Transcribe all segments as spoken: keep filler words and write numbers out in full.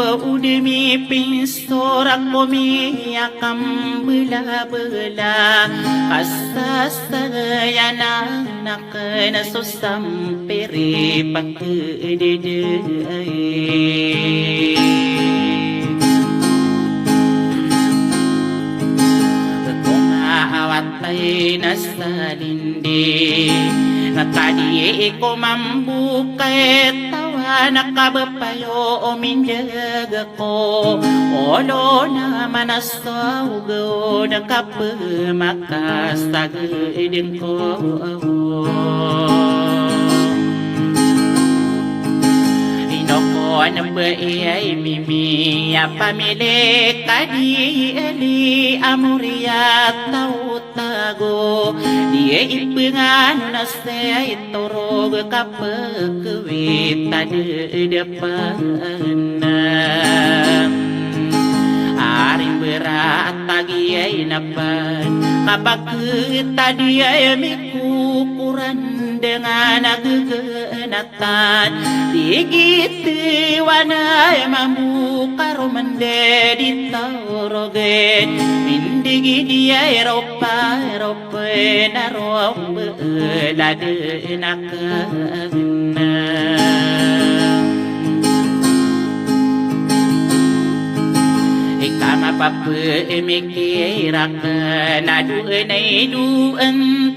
Odi mipinsorak ko miyakambelabela, kasasaya na nakena so sampiri pakedede. Ko nga awat ay na salindi, na kadi ko mambokay tawa na kabepayo o mindeg ko, olo na manasaw go na kapemakasagen ko. Ino ko na ba iyay mimi a pamili kadi eli a moriya taw tago, di ipengano na sey torog kapekewit a dedepan. Ari mberat a giyay napan, kapakewit a diyay mikokoran dengan a gegenatan. Di giti wana mambo karo mende di taw rogen, mindig di ay ropa, ropa na rong belade na kena. Ika mapapemikir aken a doen ay doen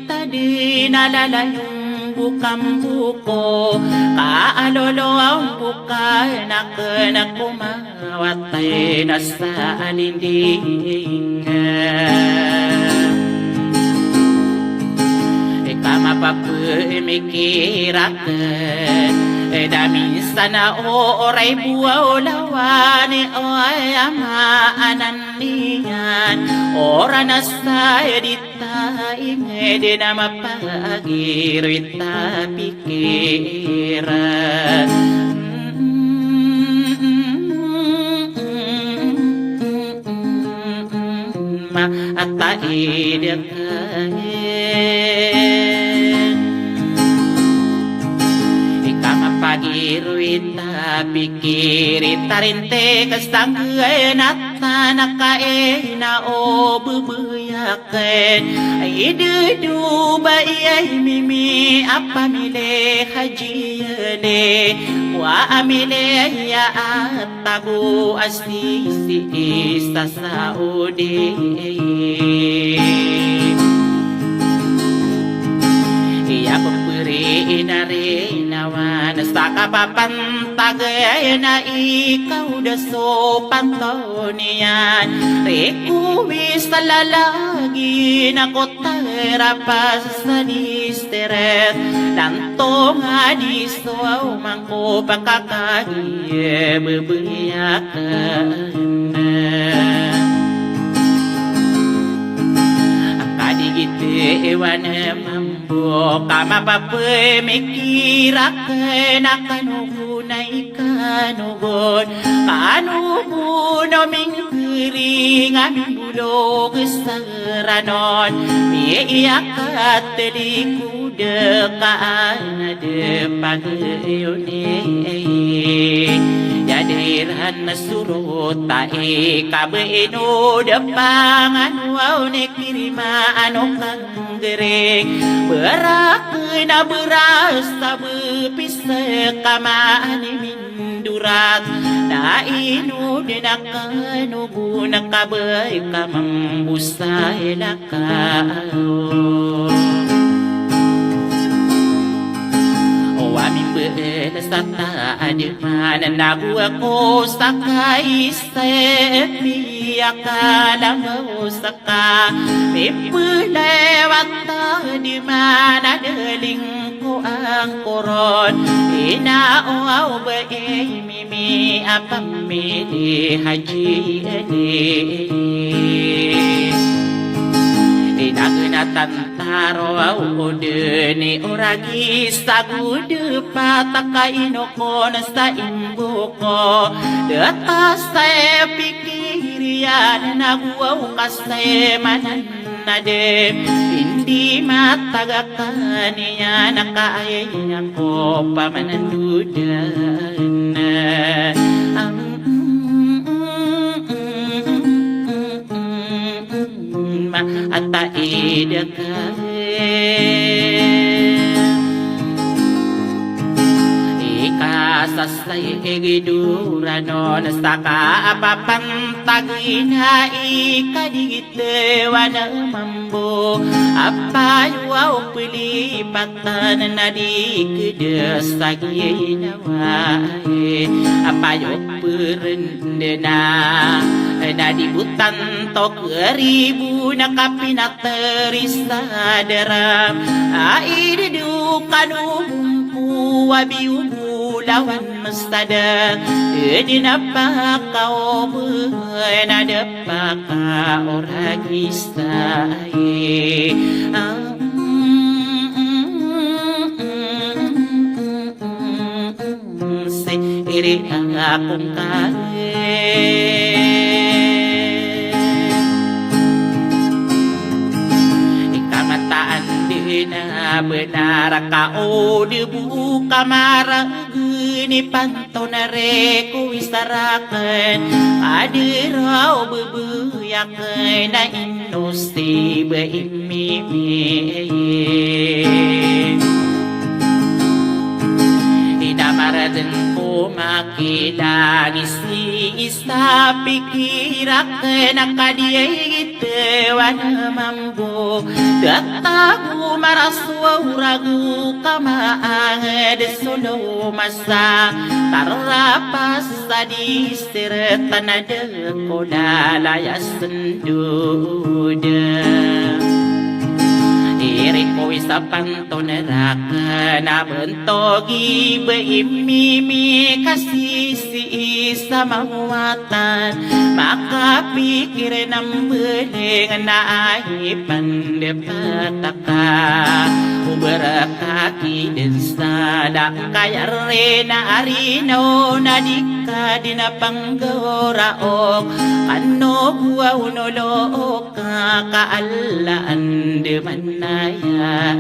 ta di na lalayon bokamboko, ka alolo ang boka na kena ko mawatay na salinding. Ika mapapemikir aken, e da minsan a oray bo a olawan i o ay ama anan iyan, oran a sa di ta inged na mapagiroy ta pikiran. Ma ataid ka. Ika mapagiroy ta pikiri ta rintik sanggen a tanaka ina o bebeyak. Ken, ay dedo ba iyay mimi a pamili Haji Yele, wa a mili iya a tago a sisi sa Saudi. Iya peperi inari nawan sa kapapantag na ikaw da so pantaw niyan. Riko wi sa lalagi na ko tarapas sa distret, dan to nga di so mangko pakakagi bebeyaken. Angka di giti iwan mambo ka mapapemikir aken a kanogon a ikanogon, kanogon o mingkering a mimbolog sa ranon, miyakat di ko dekaan a depageyoni. Ya da iran na sorot a ikabeino depang ano aw ni kirima ano kangering. Berak na beras a bepisek a maani mindorat. Na ino di na kanogon a kabay ka mambo sa ilak Wa mimbel sa tadiman na go ako sa kaisa, piyakalambaw sa ka mipelewat tadiman a deling ko angkoron. Ina o aw ba i mi mi a pamili Haji Eli. Inagna tantaro aw o deni o ragi sa gode pataka inokon sa imboko. Deta sa pikiriyan na go aw ka sa manan na de, indi matagakan iyan a kaaya ko pamanandodan. Am, Taid ka, ikasasaig i doran on sa kapapantag i na ikadigit wan a mambo. Apayo aw pelipatan na di kedes a ginawa, apayo perendena na di botan to keribo na kapinat Teri sa dara, ai di do kano bongko a biyo bolawan mestad. Edi na pakaoben a da pakaoragisa. Sii ri akong kare. Ikamataan di na benar ka o di bo kamarag ni panton reko isa raken. Adi raw bebeyak na ino si be imimi. Ina maraden ko makilangis i isa pikirak na kadiyay gitewan mambo. Datago maraso rago kamaanged solo masa tarapas sa di Sirtan a da ko lalaya sendoda. Iri ko isa panton raken a bentogi be imimi ka sisii sa mawatan. Makapikir na mbeling na ai pandepat ka. Ober ka kiden sa da kayari na arino na di ka di na panggora ok. Kano buwa onolo ok ka Allah ande manaya.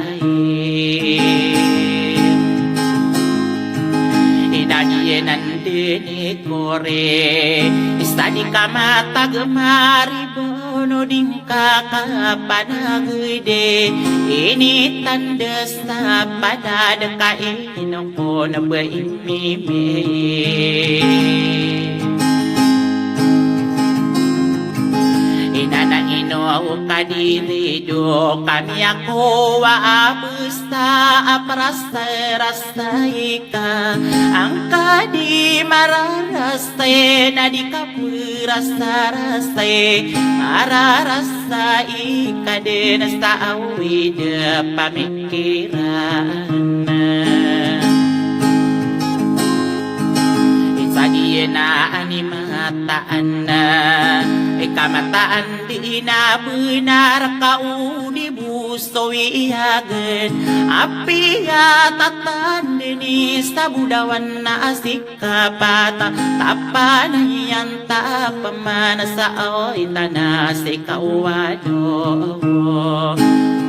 Ina di ina ande ni kore. Isa di kamatag mari bono ding kakapanagede. Ini tandes na padad ka ino ko na be imimi. Ina na ino kadiri do kami ako wa abes ta a parasay-rasay ka. Angka di mararasay na di ka perasa-rasay. Mararasay ka den sa awid pamikiran. Isa di na ani mataan na ikamataan di na benar ka o di bo so iyagen. Apiya tatan deni sa bolawan na asik kapata tapanayan tapaman sa oy tana si kawado.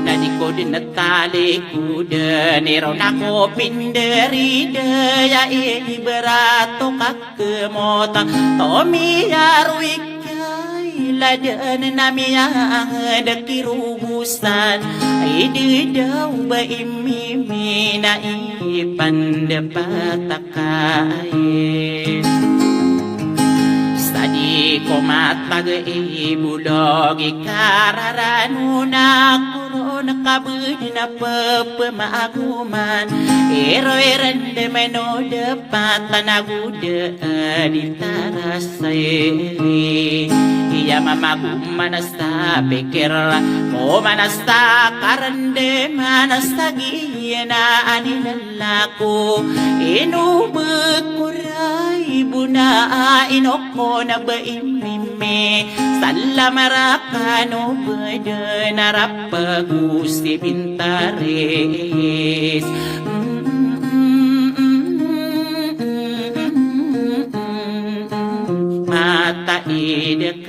Na di ko den talikod den iro na ko pinderida ya iberat to ka kemota to miyaroi kay laden na miyanged kirobosan. Ay di daw ba imimi na ipandepat a kay sa di ko matag i bolog i kararano na koron kabed na pepemagoman. Iro irende meno de patanago de di tarasay. Iya mamago manasa pikir ko manasa karende manasa giyena ani lelako. Ino bekoray bona ino ko na ba imimi. Salam rakano beden a rapago si bintaris. Mata idek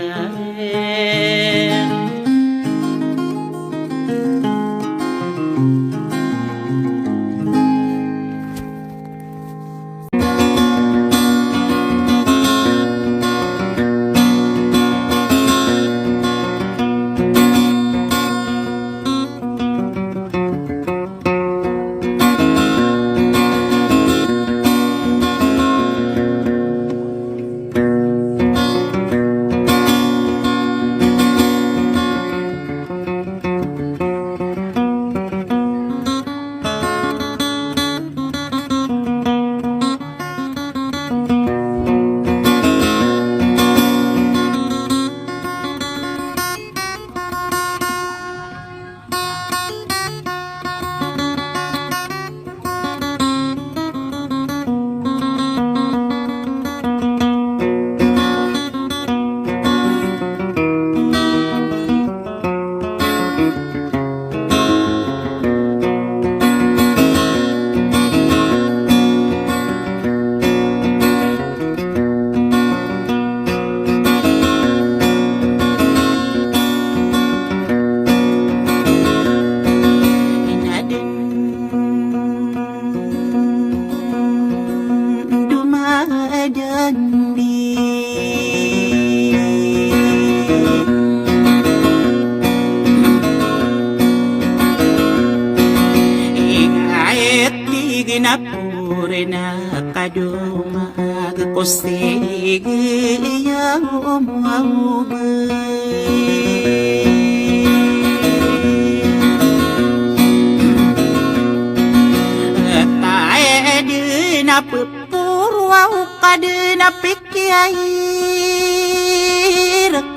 Sige, iya, o, mawbe. Tae, di na peporo, aw ka di na pikir,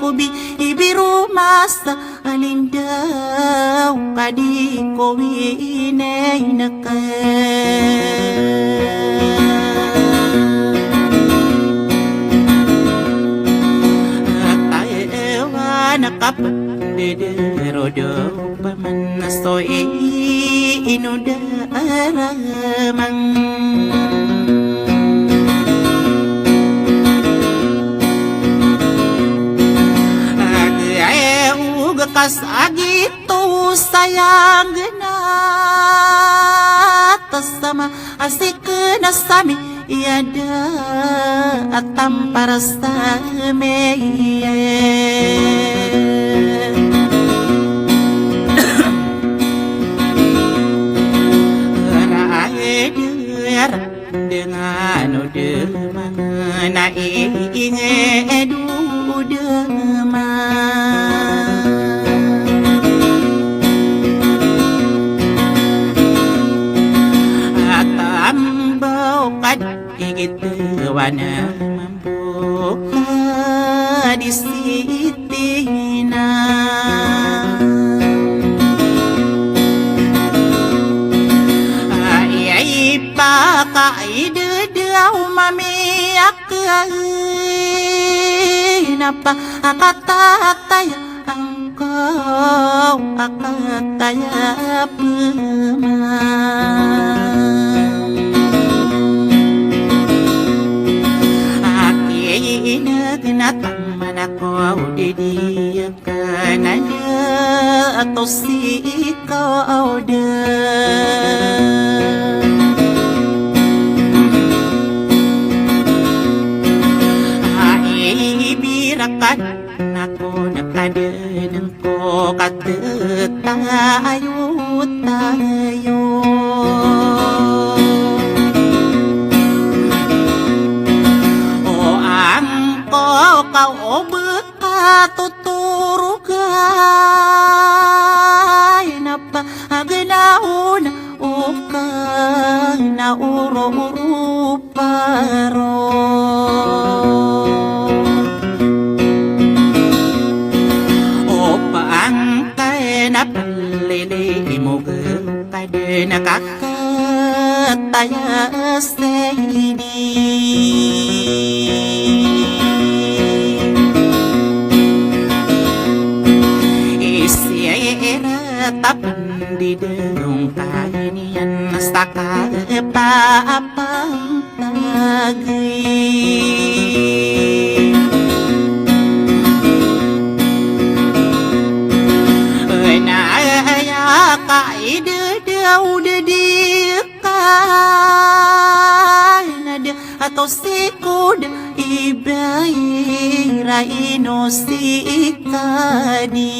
ko bi, ibiro masa, alindaw ka di ko winay na ka. Tae, wa na ka peporo, do paman so i ino da aramang. Agay uga kas agito sayang gena tasama asik na sami iyada atampar sami. Rae diyar dengan o deman, na iinge do deman. Atambaw kad igit wana mambo ka di sitina. Ay, ay, pakaidede aw mamiyak, ay, napa akatataya angkaw akataya pema. Aki inag na taman ako di diya kanada ato si ikaw da. Ay, birakan ako na kadenen ko katetayo tayo. O angko ka o beka totoroga, ay, napa agena o na o ka na oro-oro paro. O pangkay na pelili imoge kade na kakataya seydi. Isi ira tapendidong kainiyan saka paapang tagi. Na aya ka idede aw dedi ka na de ato siko de ibayra ino si kadi.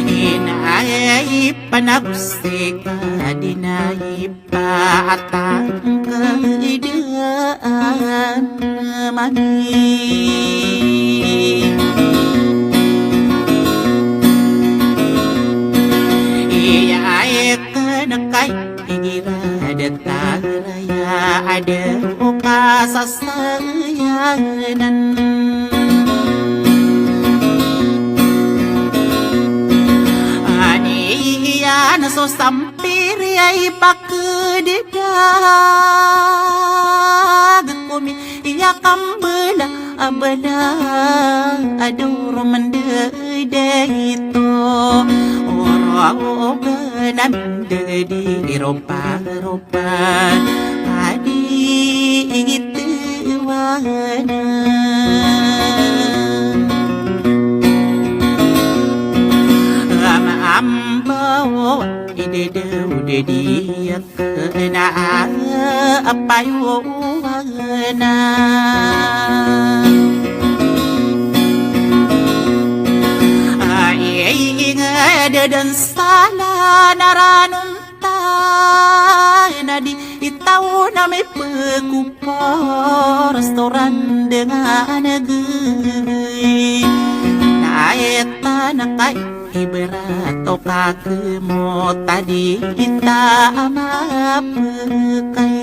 Ina aya ipanago si kadi na ipaatang ka idaan mani. Iya aya ka na kay igira da taraya ada o kasasayanan. Ani iya na so sampiri ay pakededa gkomi iya kambela abela adoro mendede ito. Oro oga na mendede iropa-ropa. Padi igit wana. Ama ambaw idede udedi yak na apayo wana. Ai inga dedan sala naranon ta Di i taw na mipekopor so randeng a nagey. Na aya tano ka iberat o kakemot a di ta mapekay.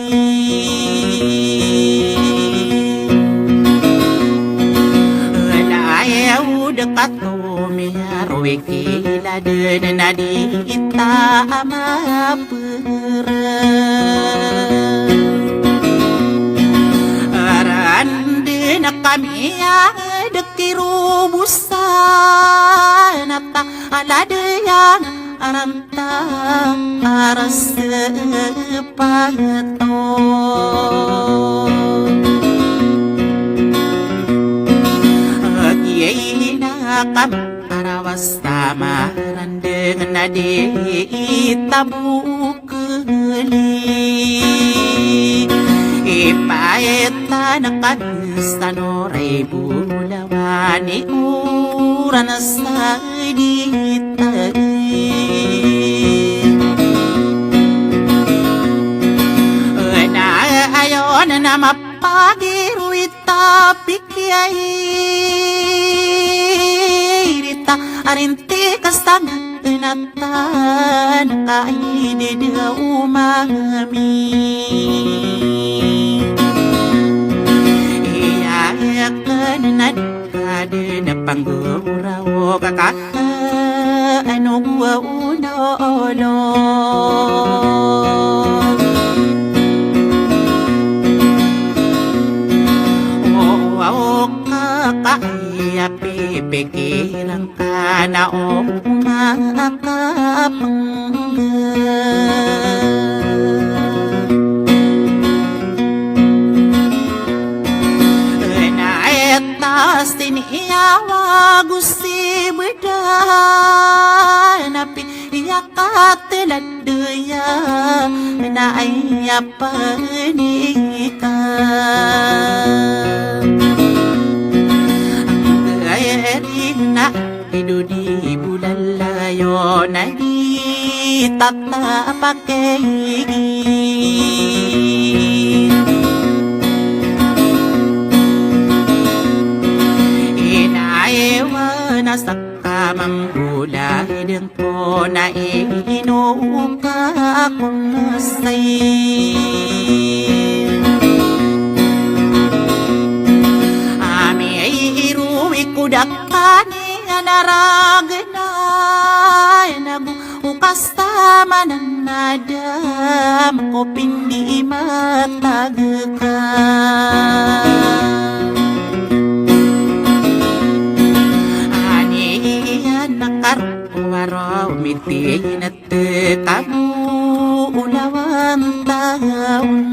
Na aya o dekato miyaro i kiladen a di ta mapekay. Aran den a kami a dekirobosan a ta aladayan aran ta aras pato. Agiyay na kam arawas ta marandeng na di ta bokeli. Ipaitan ka san o ray bolawan i oran sa di ta. Na ayon na mapagiro i ta pikiyay di ta arin ti kasang na tan ka i di da umami. Iya ken na di ka di na panggora o kaka ano gua uno olo. O wa o kaka iya pipikiran ka na o makapengga. Na aya ta siniyawa go si beda na pi iya katelad iya na aya panika. Aya eri na ido di bolalayo na di tatapakay. Ina ewa na sa kamanggola den ko na ino ka konsay. Ami ay iruwi ko dakani a naragana nago o kasamanan a da mako pindi matag ka. Aniyan a karowaro mitinat tekamu ulawan taon.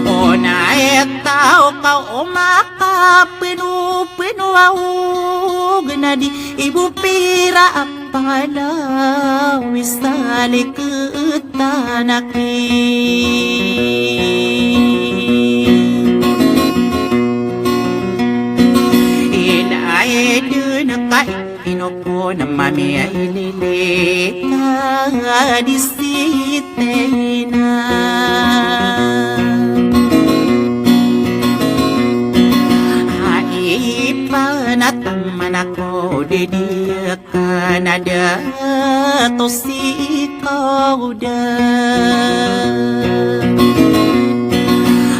Ona etaw ka o makapeno-peno a ogen a di ibo pira a palaw i saliketan aki. Ina eden ka ino ko na mami a ilili ka di sitena. A ipanataman ako di di ka na da to si ikaw da.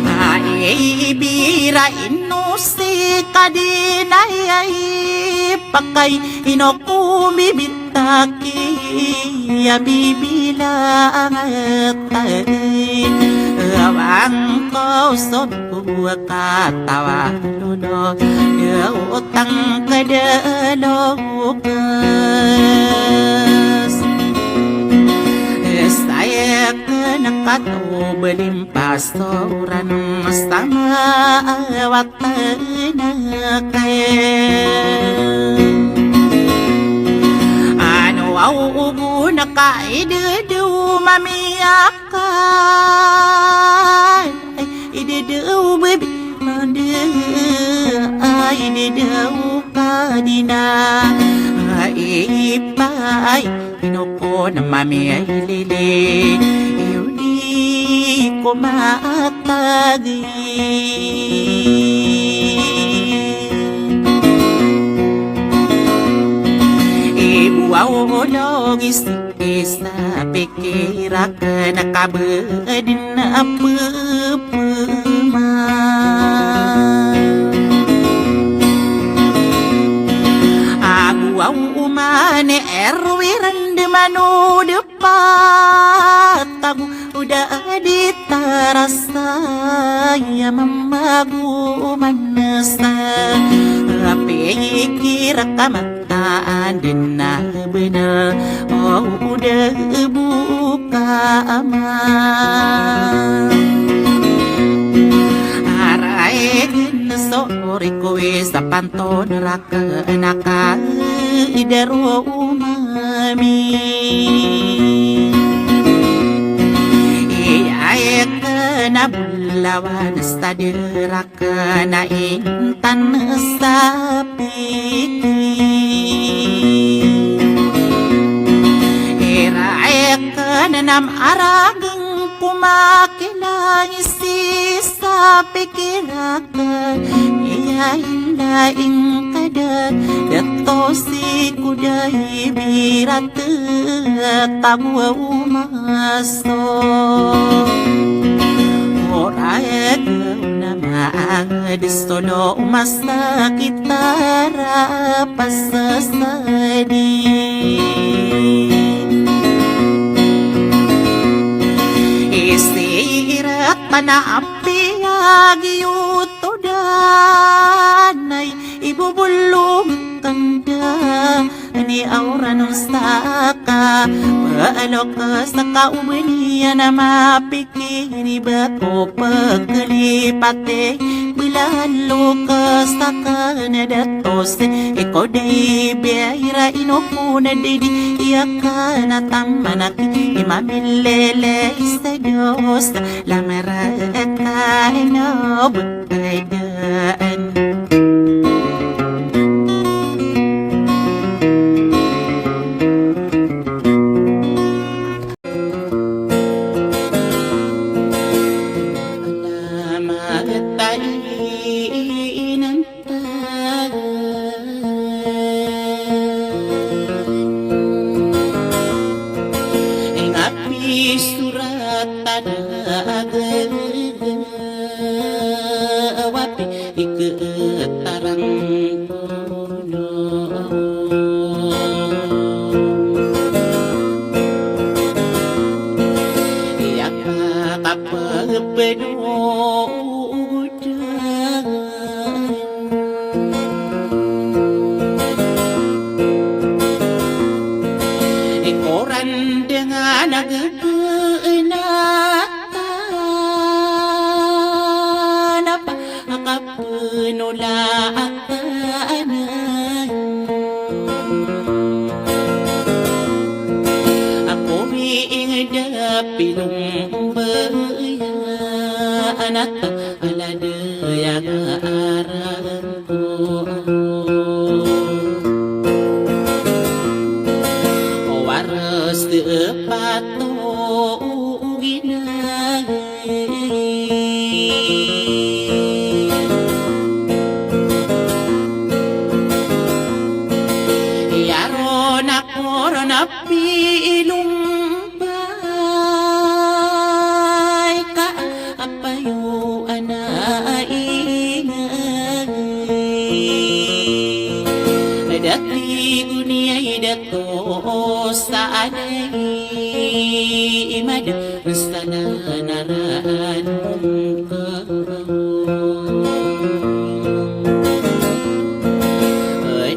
A ibira ino si kadina iya ipakay ino ko mibintaki a bibilangat ay. Awang ko so Buwa katawa lolo, da o tangked a lokas. Saya kena kato belimpas toran sama awat tenakay. Ano au ubu na kaide do mamiyak ay, ay, idedew bebi, mande, ay, idedew kadina, ay, ipa, ay, Ino ko na mamiyalili, iyo di ko matagi. Ibo aw logis isa pikir akn a kabadn a pphma. Ago aw oman i erwi rn dn man o dpat ago o da a di tarasa iya mamago oman sa a pikir a kama taan dn a bnar o da bo ka ama. Aray dn so rikowi sa panton rakn a ka idaro omami. Iyai kna bolawan sa drak kna intan sa piki. Iray kna nam aragng ko makilay sii sa pikir akn, iyai laing ka da, dato sii ko da i birat tago a oma so. Orayag na maag di solo masakit a rapasasadi. Isirat na apiya giyoto danay ibobolog kanda. Ani awran on saka, paalok saka o bniyan a mapikir i ba ko pkhlipati, bla lok saka na dato sii ko di biyai ra ino ko na di di iya ka na taman aki i mamilele i sa dos lamara ka ino ba Aydaan. Alamat a inanta. Inga pisorat a daag. Wapi ikhatarang kono. Iya ka kapagpanodan. Ikoran dengan a gagana. Tanapa a kapnolaatan. Ako miingd a pilombayaan a ta a lad aya nga aran ko. Waras tpat o ginay. Iya ron ako ron a pilombay ka a payo a naingay. Da tig o niyay dato sa anay i mada sa nanaraan ka.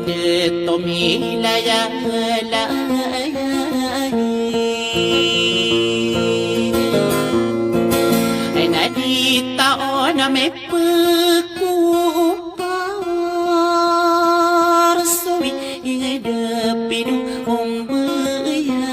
Da tomilaya-laya. Ay na di taon a mipkopar so wi ingd a pinombaya.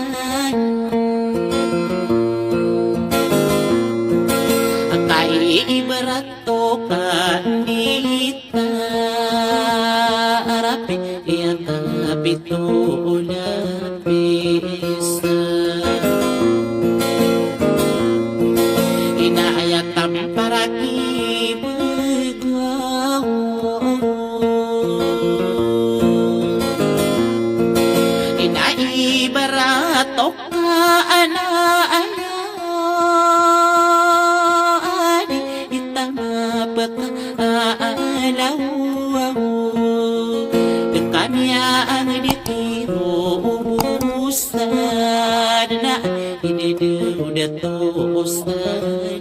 Inidawdat o Salim.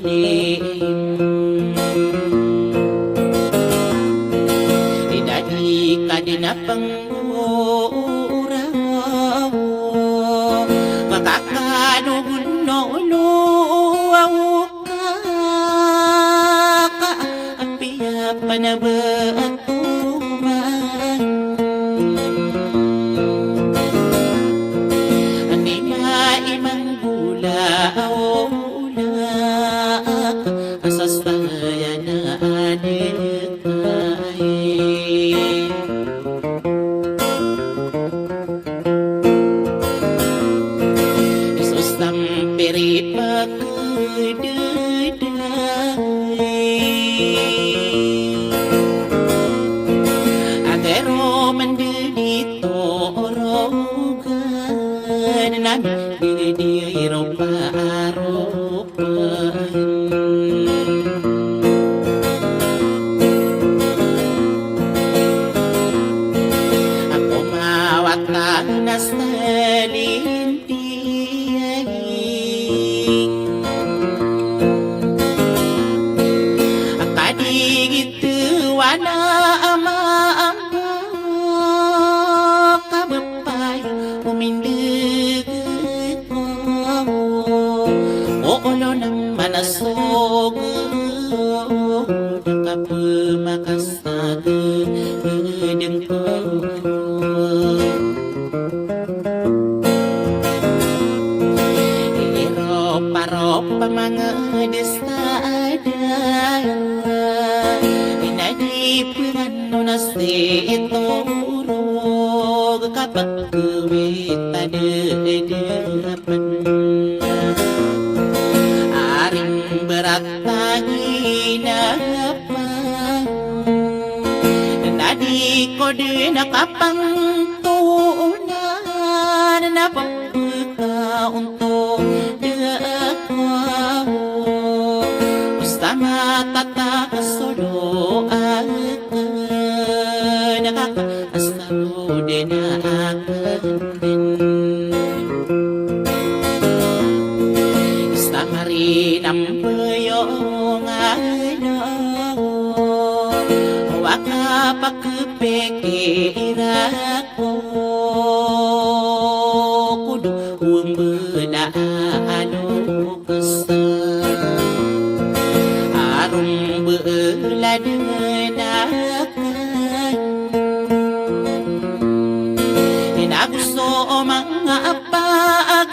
Inadi ka dn a pnggora, makakadogn o olo aw ka, ka apiya pn a ba a toman. Ani ma iman gola a ola ka, a sasaya na adn ka i. Isos tampiri pakdadai. Agaro mandidi torogan nami didi ropa aropan. Ako mawatan a salin a kadigit wana ama ampa ka bapay o mindeg ko. O olo na manasog da ka pmakas a gdeng ko. Iroparopa mangd sa adn, inadi pngan o nasi itorog ka pkawit a dadapan. Aring brat a ginapan, na di ko dn a kapangtonan na pphakaonto da ako. Basta matatakas o doa akn, na kaka Asaro dn a akn dn. Istamarin a mbayong a law, wa ka pakpikira ko, ko do o mbala a loks. Arom bala dn a Inago so manga pagaray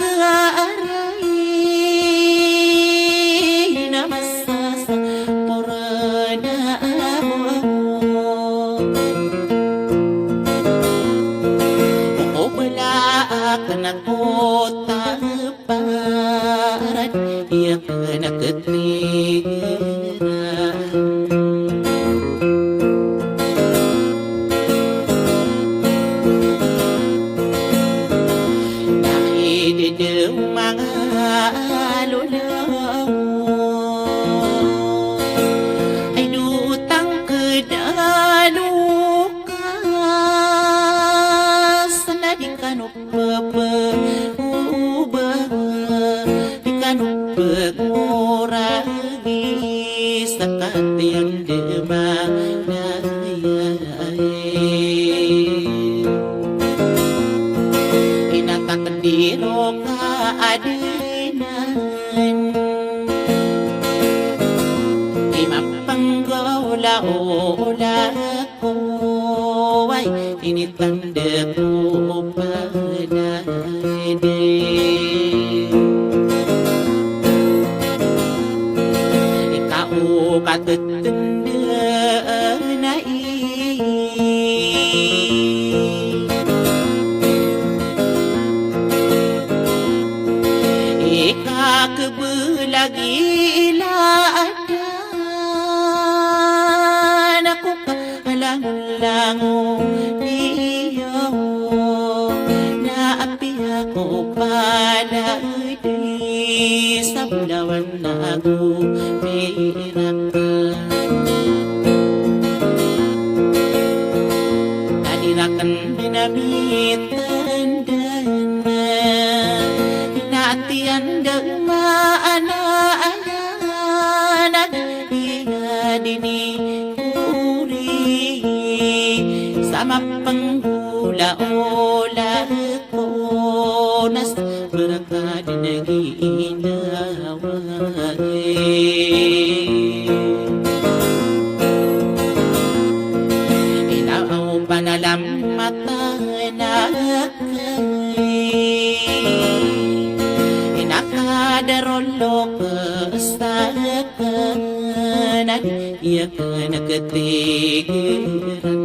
na masasaporana ako. Ko bala akn a kota paran, iya kna ketigiran. Na idede o manga lola, ay do tangked a lokas na di kano pepegobag, di kano pegoragi sa katiyan di manayay. Inatakdiro ka adinan, imapanggaw la ola ko, ay initanda ko panaydey. Ika o katetenda na i, ika kebelag i ladan ako ka langolangon iyo, na apiya ko panaydey sa bolawan ago pirak. Na di raken di na mitendena, inatiyan Dn maana aya na di aya dn i kori sa mapnggolaola ko na sa brakad na ginawa. Ina o panalamatan akn, ina ka da roo loks akn a di akn ktigiran.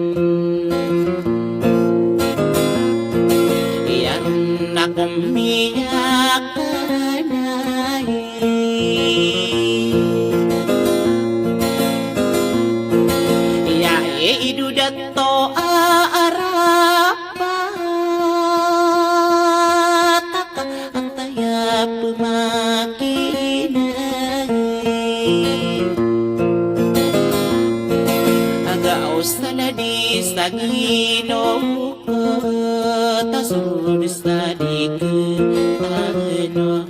Aya ron a komiyakanay, aya i ido dato a arapat ka, antay a pmakinay. Aga o saladi sa Gino, kata so di sa di ktanora.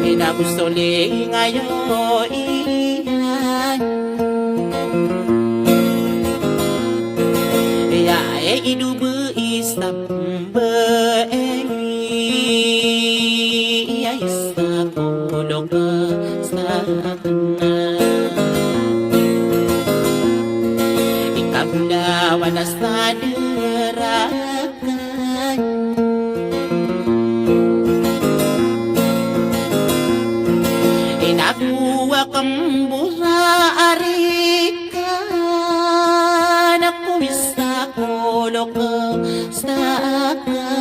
Ina ko soling ayo iyan. Aya i ido bo i sa mbae, aya i sa kolok sa kna. Ika bo lawan a sa drakn. Ina ko a kambora ari ka na ko isa kolok sa kna.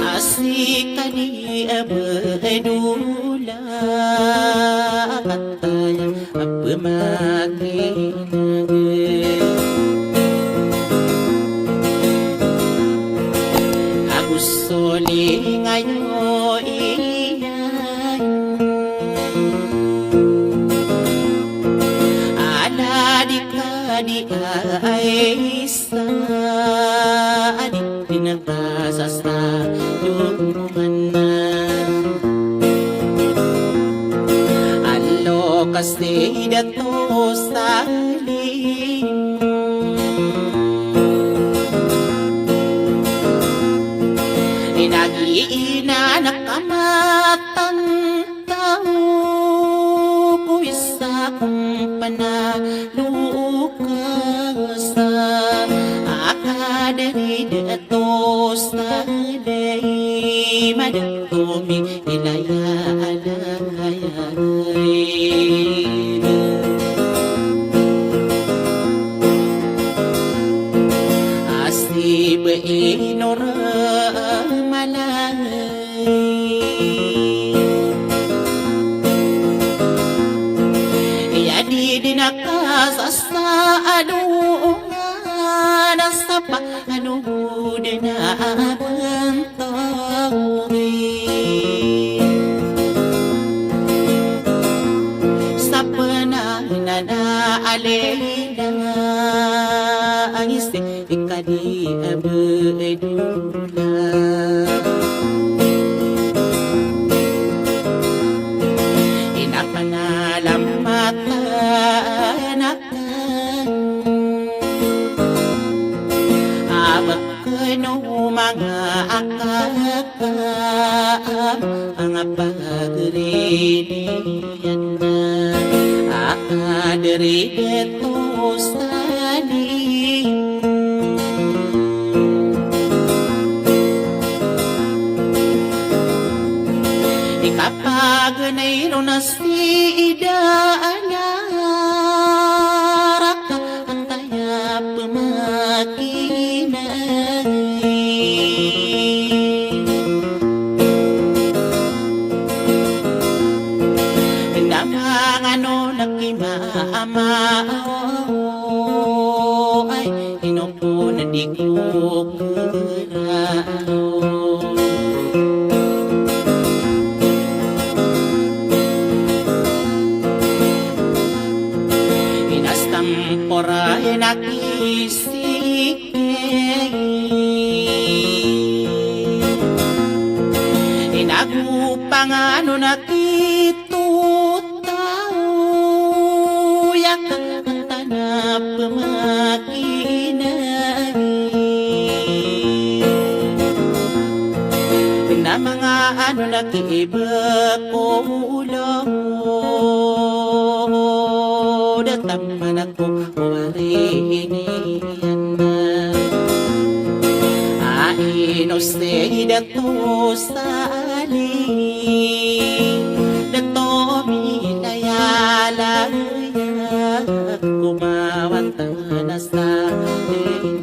A sii ka di a bdola a kataya a pmakinay. Ago soling ayo iyan. Ala di ka di a isa a di di na ka sa sa doman. Alo ka sii dato sa lim. Ina gi ina na ka matan taw ko isa ko panaloka sa akadari dato sa dai madato mi ilaya alaya. Asi be inora malay. Iya di di na ka sa sa adongan a sapa ano di na abantawin. Sapa na na na alila ang isi Ikadi a bdula. Ina panalamatan akn a ba kano manga akakam anga pagridiyan a kadri dato sa di. Ikapaganay ron a sii da a naraka antay a pmakinay. Na mangano na kimaama o ay ino ko na di ko kna o. Ina stampora ina kisiki Ino pangano na kito taw, aya ka tana pemakinay. Na manga ano na kiba ko ulo, da taman ako wari ini. A ino sii dato Salim, dato Milayalaya, ko mawatan a Salim.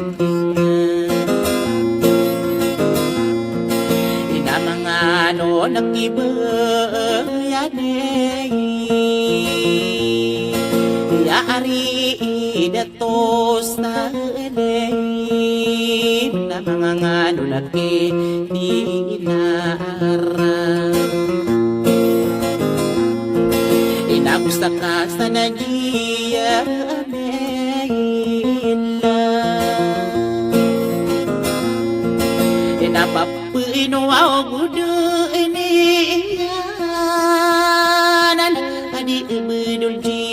Ina mangano na kiba aya ni, aya ari i dato Salim, na mangangano na kinara. Ina ko sa kasana giya mila. Ina pap Pino aw gudo ini iyan, a di bedol di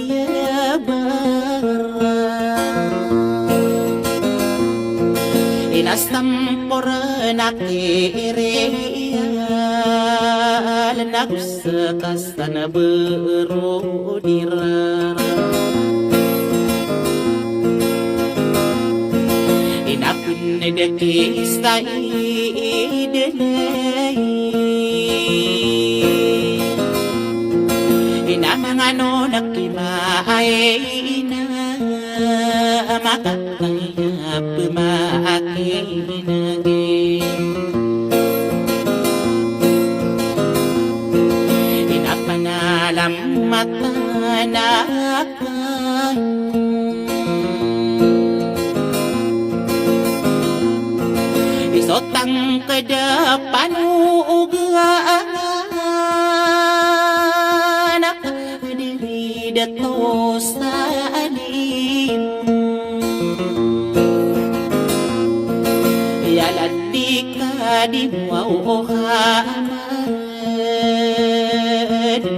iya bara. Ina stampor na kiriyan, na gusto ka Sana bero di rara. Ina pun da ki said lay. Ina mangano na ki maay ina maka Kaya pemakinagi. Ina panalam mata na ka. Isotang kedepan uga anak. Di dato Salim. Aya ladi ka di mo ohaman,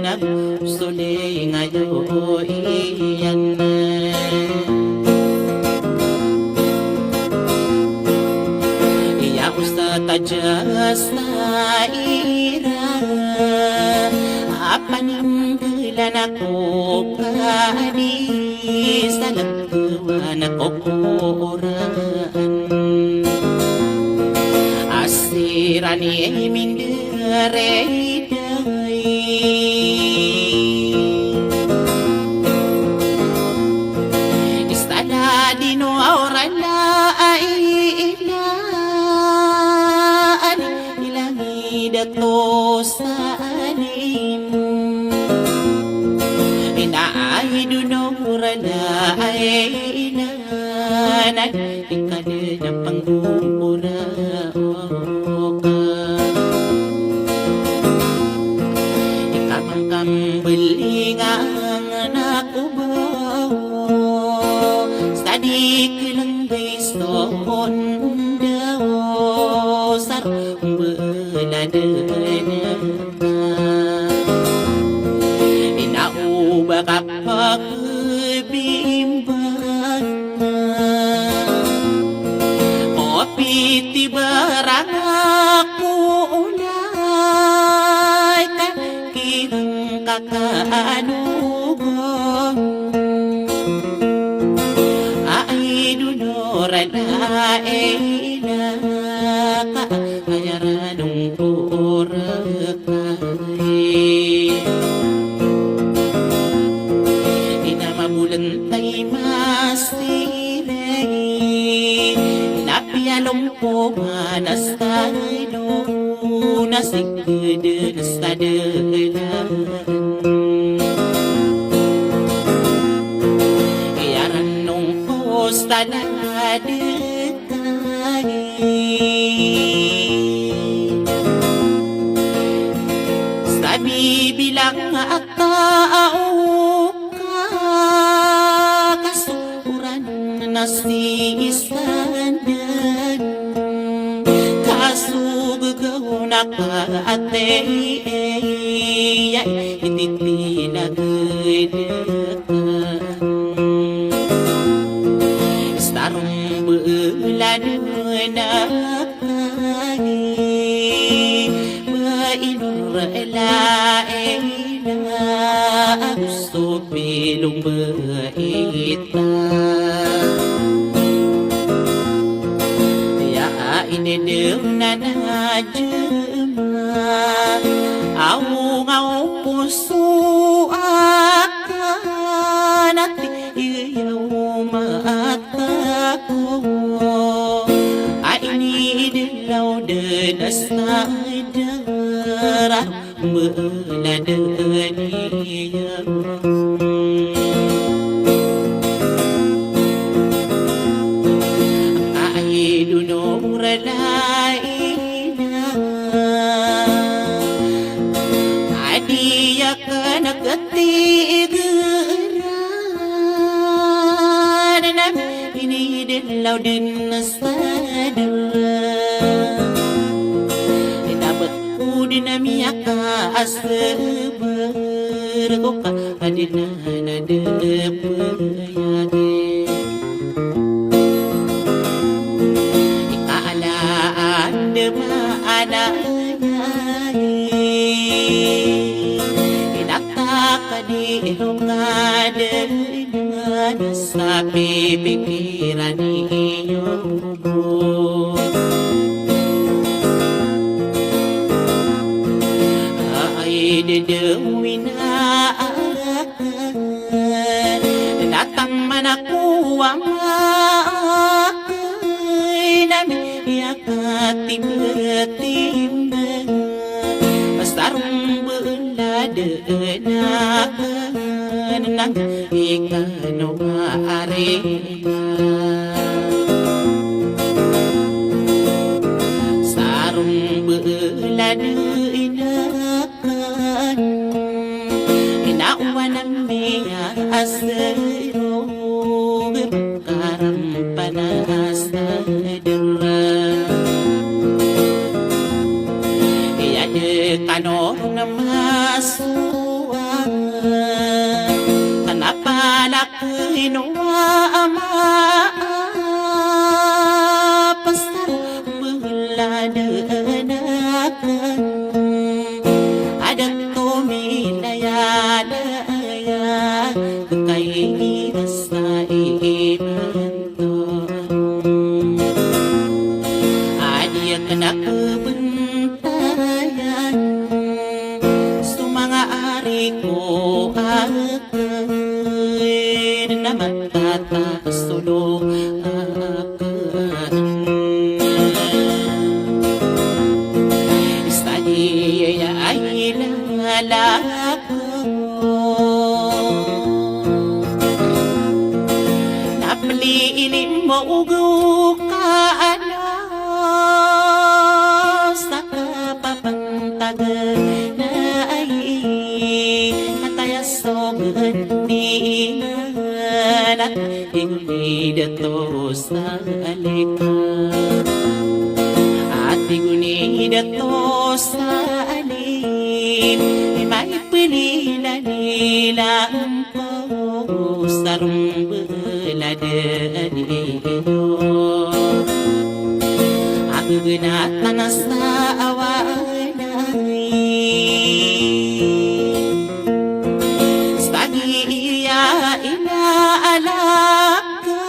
na soley ngayo iyan. Iya osta tajasa ira, a paninggalan ako ka di sa lagkawan ako koraan. A siran i mindarayday. Istala di no awrala a ilan. Ilangid a tosa anim. Ina ay dunora na ay ina na di ka di na panggugura oka. Ika mangkambelingan ako ba sa di kelenggay so ondaw sar Mbeladen ka ina o ba ka pakebimbangan. Opiti barang ako ulay ka kirang kakaanogon. Ay dunora na ina ka Kaya ranong ko orakay. Ina mabolentay masiray. Na piyalompo manas tayo. Na sigeden sa dedan. Iya ranong ko sa dedan. Sa bibilang a tao ka kasoran na si isan den. Kaso gegaw na Ati iya i titinagedak starong beladen a kagi ba inor lain a so pilong ba ita. Ya, inedem na najema, aw nga o poso aken ati iyaw mata ko. A inidelaw den a sadar a meladen iya. Ka ay donor lain a di aken a katigeran na inidelaw den a sadar. Inabek ko den a miyakaseber ko ka aden a nadepeyagi. Ika ala ande ma ala yagi. Inata ka di iro ka den a na sa pipikiran iyo. Ay dedewina aken, na taman ako a maken, na miyakatimbetimbang. Starong beladen aken, na ikano a ari Sarong beladen aken, ina owan ami a serog karampan a sadera. Iya de kano na masowa, kanapalak Ino a mapasar beladen aken, aden to minayalaya kay ina sa imanto. Adi aken a kebentayan so manga ari ko a Ken a matatasolog aken. Isa di iya ay lalako na peli ini mo ugo ka ano sa kapapantag na ay kataya so gedi na Ati goni dato sa alim. Ati goni dato sa alim. Imay pili na nilam ko sarong beladen iyo. Ako gena tana sa awan ay. Sagi iya ina alaka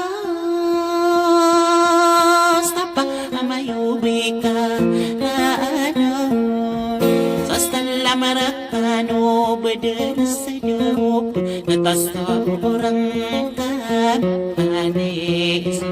sapa amayo bika na ano. Sa salam rakano beden sedop na tas orang ka anis.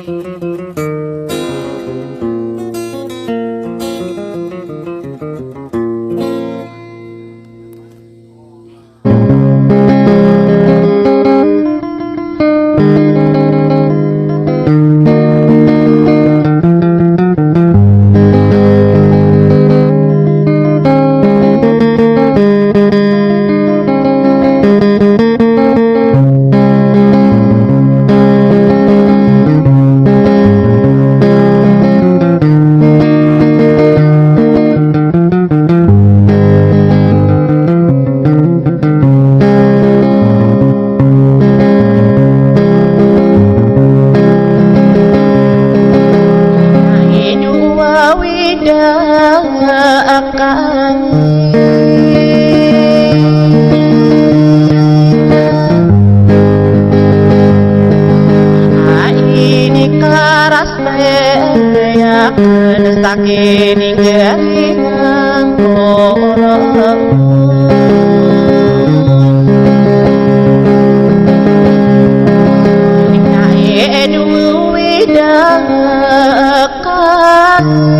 Sakin inggalingan ko. Ina e duwi da kasi.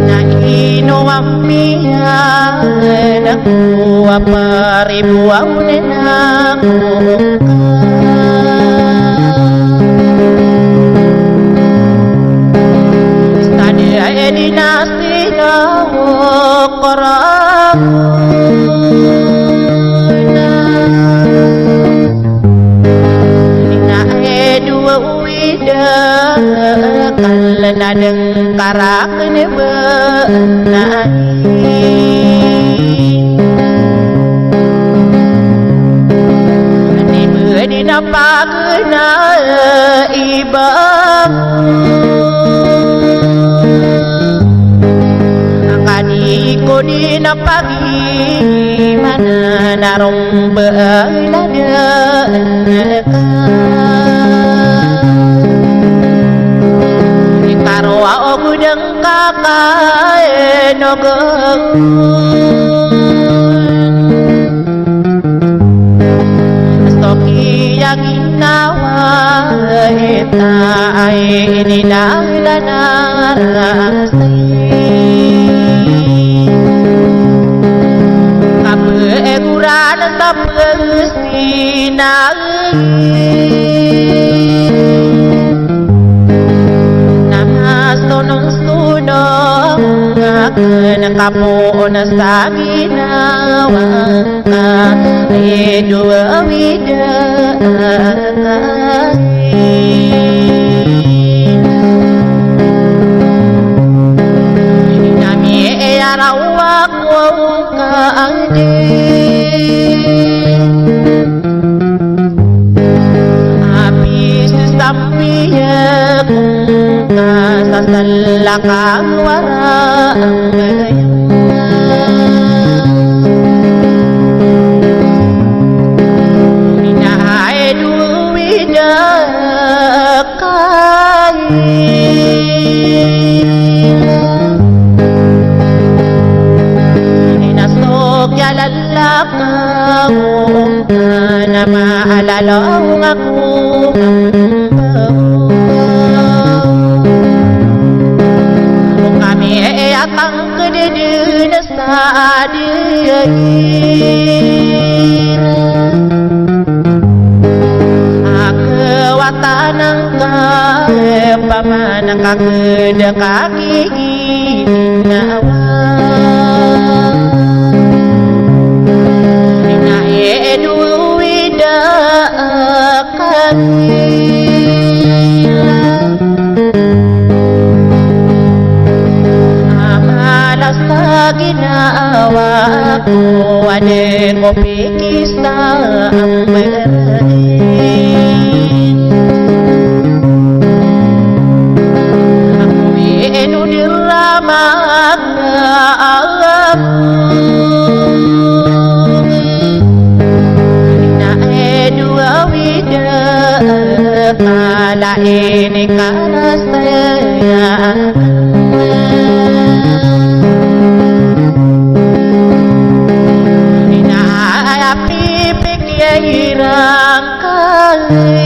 Na ino a miyan ako a paribo a onena ko ka. Stadi ay di na sila ko Qur'an. Ina e duwi da kal na dengkar aken ba na. Ni ba di na pagna iba. Angkadi ko di na pagi mana na romba na da. Ikaro a ogudeng kakaen ogo. Stoki a ginawa ita ay ini na lana rasa. Kapeguran sa pes Ina e. Na mastonong-stonong aken ka poon sa ginawa ngka, e duwi da kasi. Ina mi e araw ako ka adi. Abis sambiya ko ka sa salakaw a wara a ngaya. Ina e duwi da Ina so kiyalalakaw ka na maalalaw ako. Kami e atang kedede na sa di Ake watan angka, paman angka keda kagiginawa. Ina e duwi da kami. Amalas ka ginawa ko, aden ko pikis ta amberai. Ako ino di ramak ka alam. Ina e duwi da kala ini kala saya. Ina e api pikiran kami.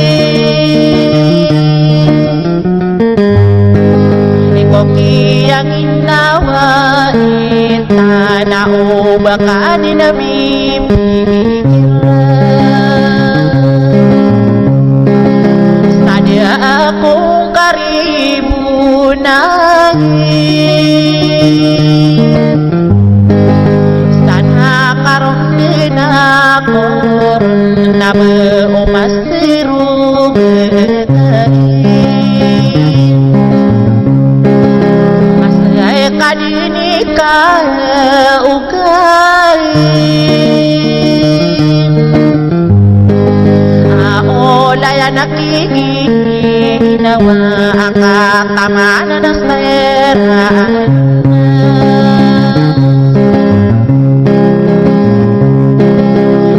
Iko kiyanginawa inta na o baka di na mimikira. Sa di ako karibuna. Sana karon di na koron na ba o mas Masay ka di ni ka ukay. A olay a nakikinawa a katamanan a sera.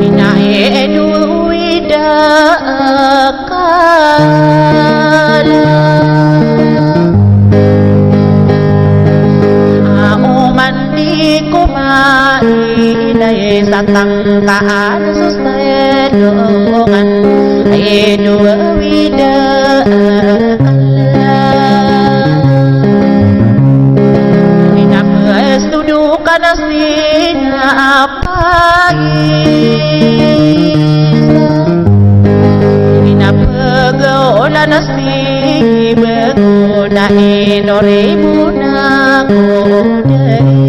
Ina e duwi da ka Tangkaan so salongan, ay do awida akal. Inapestudukan a sinapais, inapegaolan a sibet. Ona ino ribo na ko dai.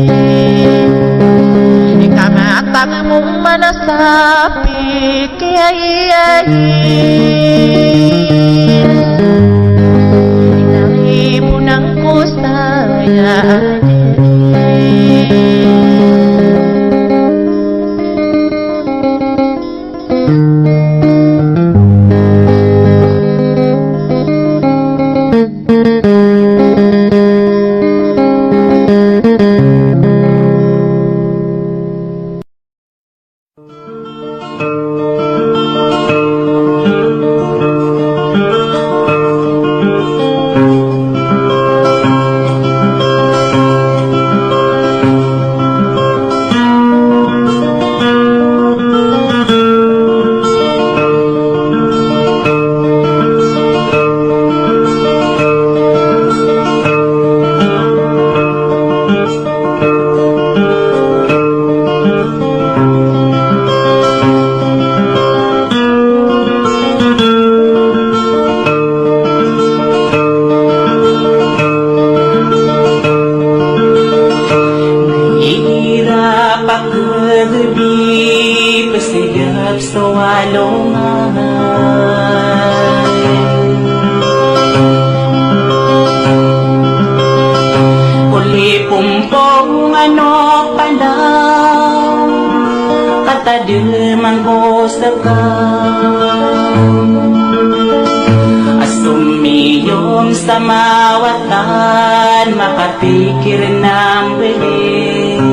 Ika matang mo man a sapi kiyai. Ina ribo na ko saya dai. Mahirap a kagadi, pesedap so alongan. Kolipompong ano pala katademang ko sekam. A somiyong sa mawatan maka pikir na mbeling.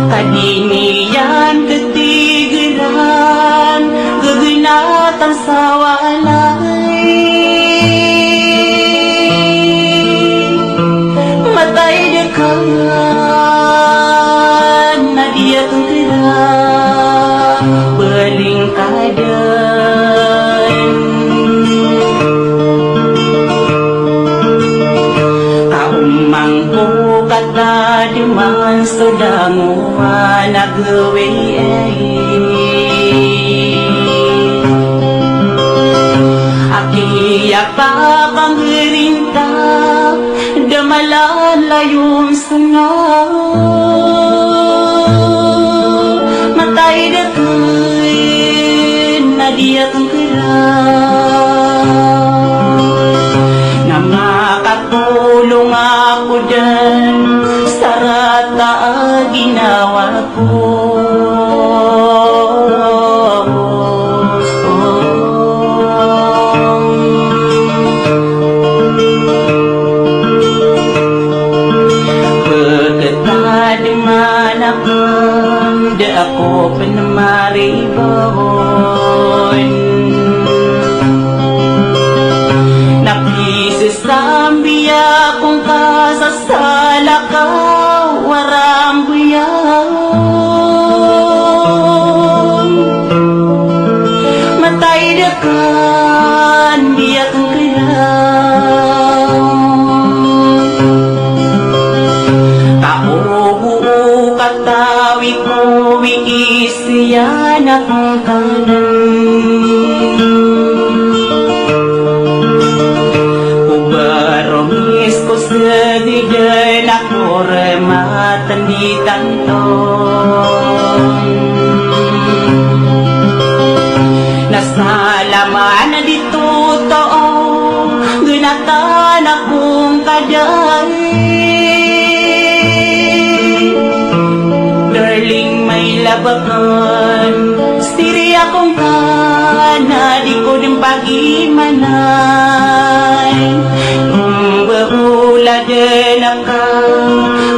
Ka di niyan titigeran, gegenatan sa walay. Matay dekan na di aken kera, beling ka den. Ka omangko katademan so langowan a gawii. Aki apa kangerinta, da malan layon sanga. Matay daken na di aken kera, na makatolong ako den sa rata a ginawa ko. Peketad man aken da ako pen maribon. Na pisesambi akong kasa salakaw a rambeyan. Matay daken di aken kera, ka o bo o katawi ko wii siyan aken kanen. Ko barongis ko segiden ako rematen di tanto. Na salaman di totoo, genatan akong kadai. Darling, may labakan, siri akong kana, di ko den pagimanay. Mbabola den a ka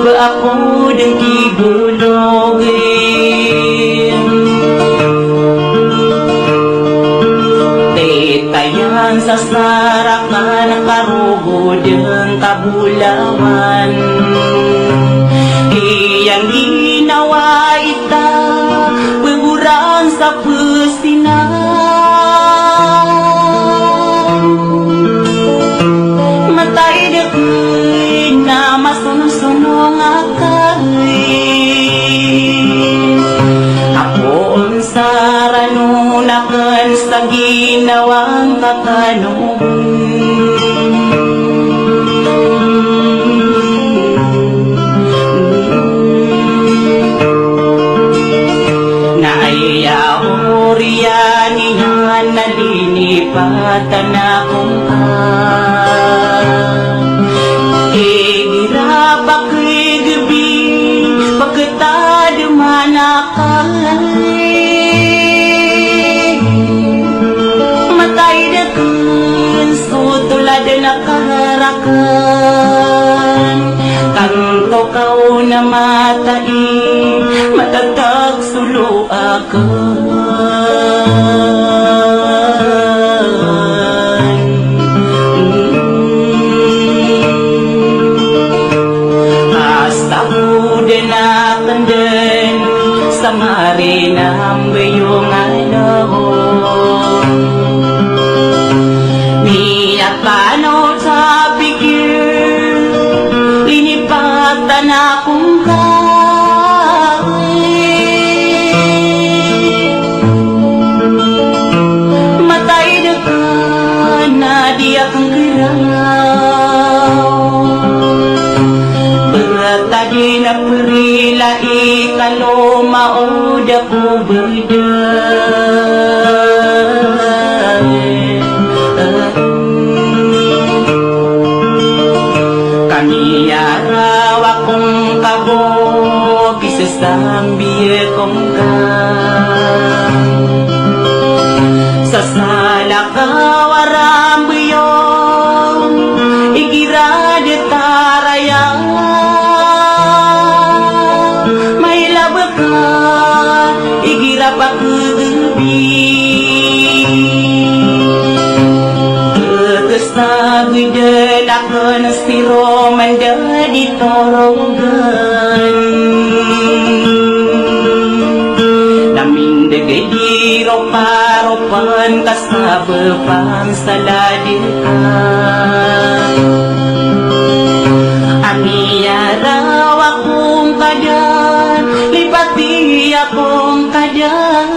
ba ako den kibologen. Tetayan sa sarakan a karogo den kabolawan. Sa pestinan, matay dn a masonsonong a kari. Apo on sa ranon akn sa ginawa ngka kano. Na aya oriyan iyan na linipatan ako ngka. Igira pakgbi, pakgtadman ako. Matay dn so tolad a karakn, tanto ka on a matay, matatag so loa akn. Asta ko dn a kndn sa marinambay o ngalaw. Miyatanaw sa pikir, linipatan ako ngka. Matay dn ka na di akn kiraw. Btad i na prila i kalomaod ako bda. Ka miyaraw ako ngka bo, pizasambi ako ngka. Sa salakaw a rambayan, igira dn taraya. Mailay ba ka igira pakgbi. Khasagoy dn akn sii ro mandad i torogan. Na mindg i di ro paropan ka sa bpan sa lad ka. A miyaraw ako ngka dn, lipati ako ngka dn.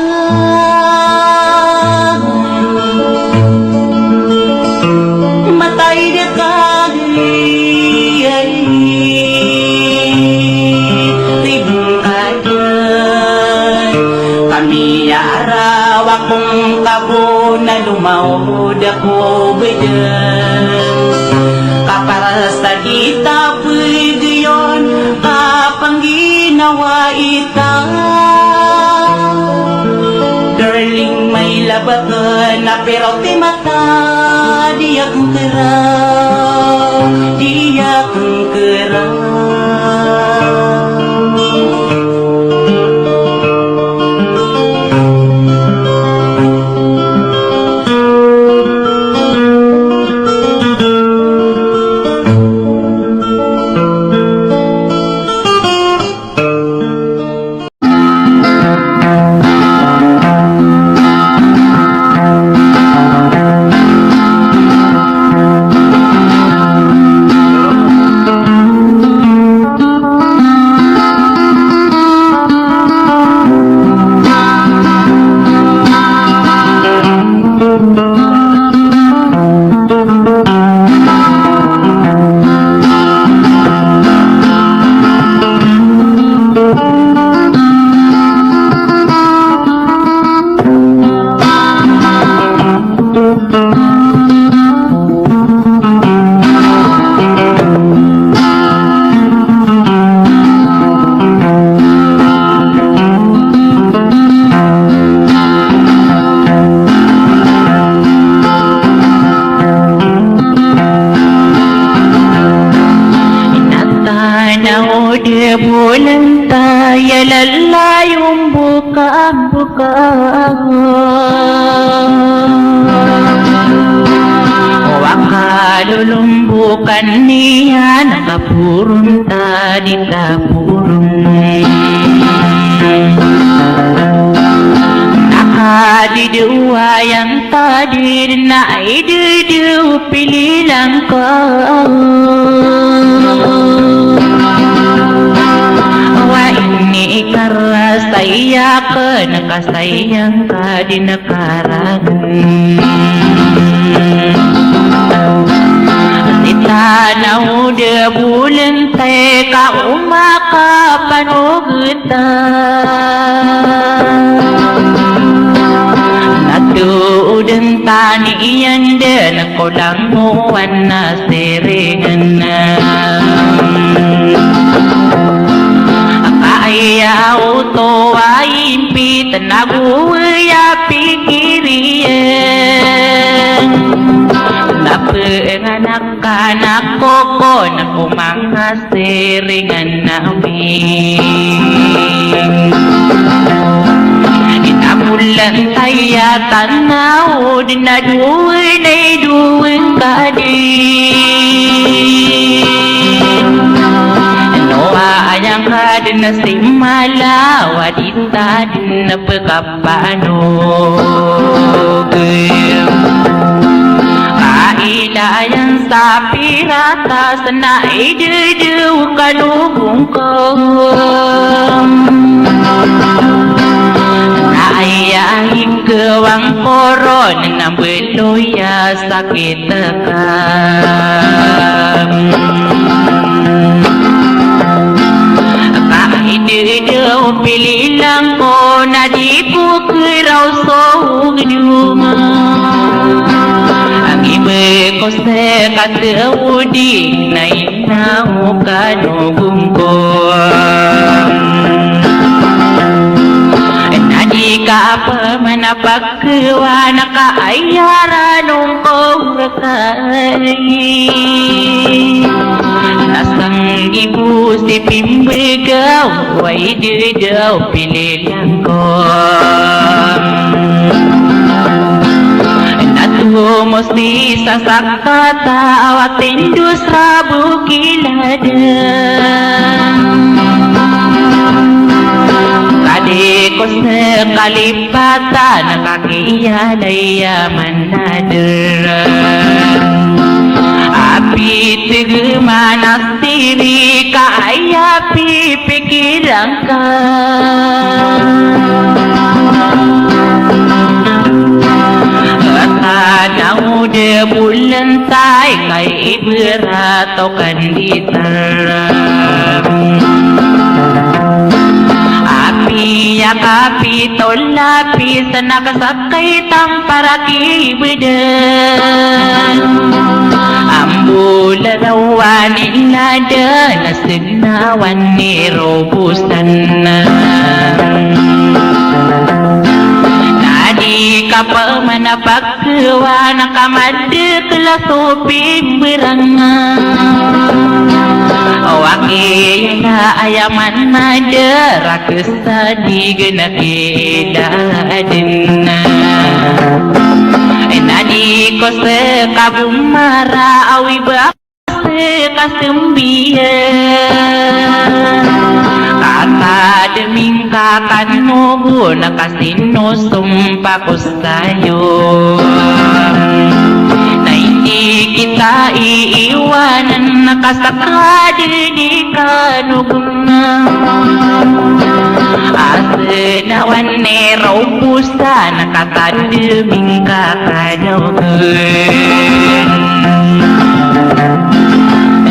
Matay dn ka di, ay, ribong ka dn. Ka miyaraw ako ngka bo na lomaod ako bda. Ka para sa di ta pagayon a pangginawai ta. Darling, mailay ba ka na pero ti mata di akn kiraw, di akn kiraw. Inatan a o di bolan ta aya lalayon bo ka bo ka. O a kalolombokan iyan a kaporon ta di kaporon. Na Dowayang tadid na ididi o pililang ko. Wa ini ikarasay akn ka sayang ka di na karangan. Sitanaw da bolntay ka o makapanogtan. Na toodan tano iyan dn ko langowan a siringan. Ka aya oto a impit na goway a pikir iyan. Na pnganak ka na kokon ko manga siringan ami. Ina bolntay a tanaw dn a dowa na i dowa ka di. Nowa aya ka dn a simala wa di ta dn a pkap panog. Ka ila ayan sa piratas na ididi o kanogon ko. Na aya ingkawang ko ron na mbaloy a sakit ka. Ka ididi o pililang ko na di ko kiraw so gdoma. Agi ba ko seka sa odi na ina o kanogon ko. Na di ka pman a pag Kowaan ka aya ranon ko rkay. Na sanggibo si pimbagaw, way dadaw pililang ko. Na tomo si sasakata a watindos rabo kiladan. Ka di ko sekali patan ka kiyalay a manader. Apitig manas tiri ka aya pipikiran ka. Tanaw da bolantay ka iberat o kanditar. Apiya kapitol lapis na kasakay tampar a kibedan. Ambola rawan i nadan a segnawan i robosan. Na di ka pman a pag Kowaan ka madakl a so pimberang. Wa kiyala aya manader a kesadig na kiladen. Na di ko sekabomara a wiba Sekasembiyang ka kademing ka kanogon ka sinosompa ko sayo. Na indi kita iiwanan ka sa kadedi kanogon. Asenawan i robosan ka kademing ka kanogon.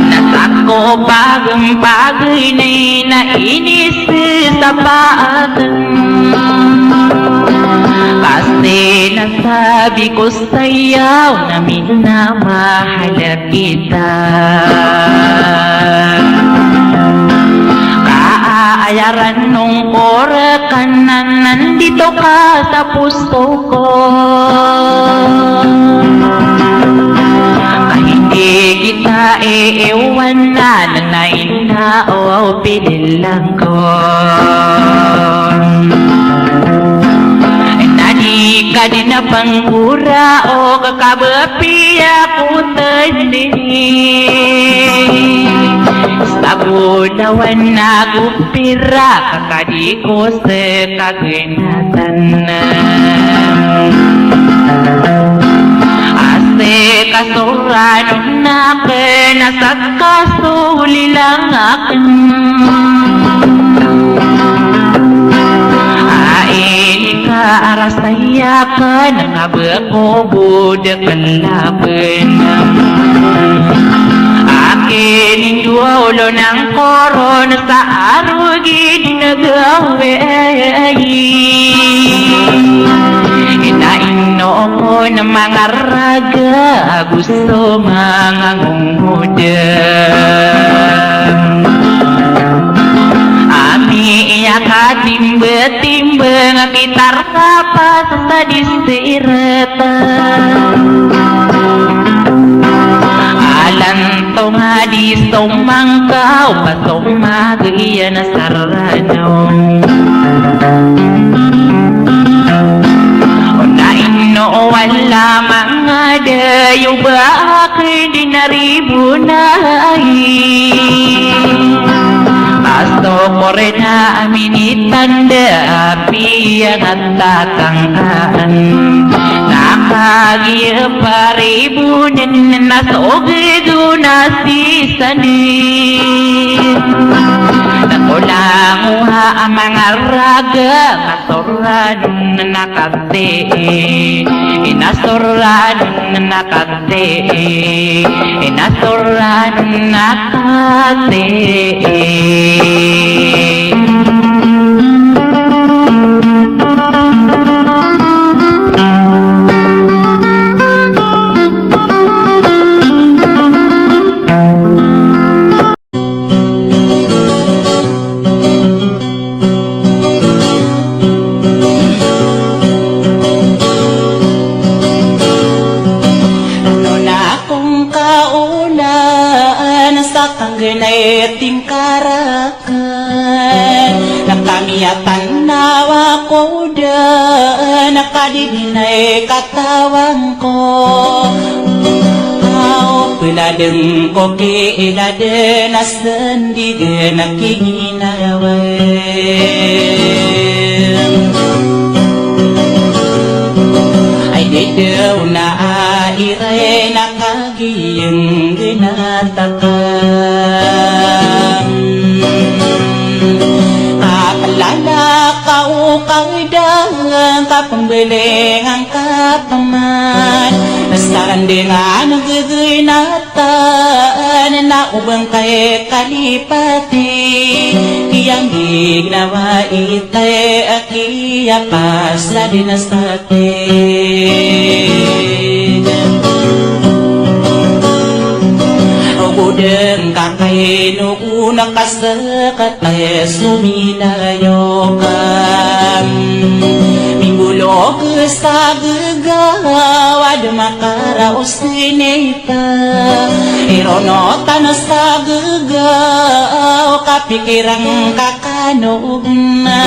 Na sako pagempag ini na inisesapaaken. Pasti na sabi ko sayaw na minamahal kita. Ka aya ranon ko rekanan nandito ka sa puso ko. Ka indi kita iiwanan na ina o pililang ko. Na di ka di na panggora o kakabapiya ko tadini. Sa bolawan ago pira ka ka di ko sekagenatan. Kasoran on aken a sakasolilang aken. A inika a rasay aken a beko bo de kelaben. Aken indo a olo nangkoron sa arogid na gawii. Ina ino ko na manga raga a gosto manga ngongodem. Ami iya katimbe-timbe nga kitar kapas sa di sireta. Alanto nga di somangkaw pa somag iyan a sarano. Ona ino wala manga dayo ba aken di naribonay. Pasto ko rena a minitanda a piya nga tatangaan. Na kagiya paribonen na soged on a sisandi. Na kolangowa a manga raga, kasoran on a kati. Ina soran on a kati. Ina soran on a kati. Ino na kon kaolaan sa kanggenay tingkara Na kami a tanaw a koda na kadidinay katawan ko. Aw, peladen ko ki iladen a sendiden a kiginawa. Ay, di daw na a iray na ka Giyangganata ka. Kapelala ka o kawida, kapembelengan ka peman. Nasarandingan o gegenata, na o bengkay kalipati. Giyanggi ginawa itay a kiyapasad na sa Ogoden ka kaino ona kasekat ay suminayo ka. Mingolog sa gegaw a di makaraos inita. Ironotan sa gegaw kapikiran ka kano na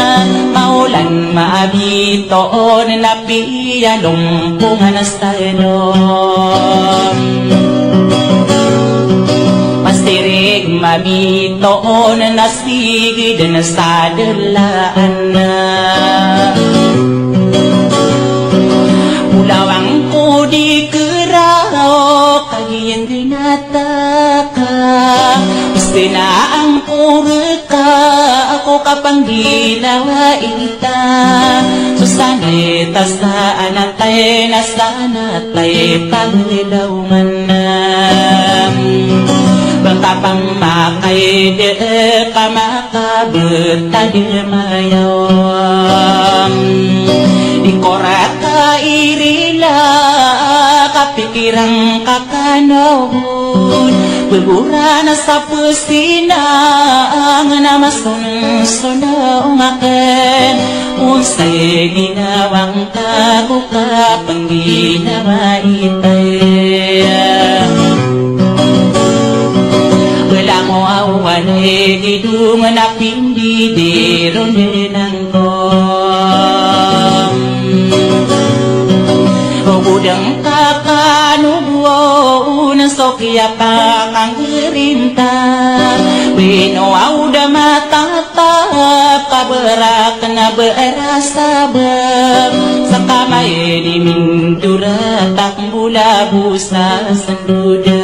maolan mabitoon na piyalompongan sa lom. Pastirig mabitoon na sigid na sa delaan na. Ulawang ko di kerao kagiyan di nataka. Pasti na angkoreka ako kapangginawa ita. So sanay ta sa anatay na sanatay pangilawman na. Bangka pamakay de ka makabetad mayaw. Di koreka irila kapikiran ka Kano bud beburan sa pesti na angena masonsonong aken. Onsay ginawang ka ko kapengginawa itay. Belango awan e gidong na pindi di ronde nang Ogodeng ka kano bo on so kiyapakanggirinta. Bino aw da matatap ka berak na berasabab. Sa kamay di mindorat ak bola Abo sa sandoda.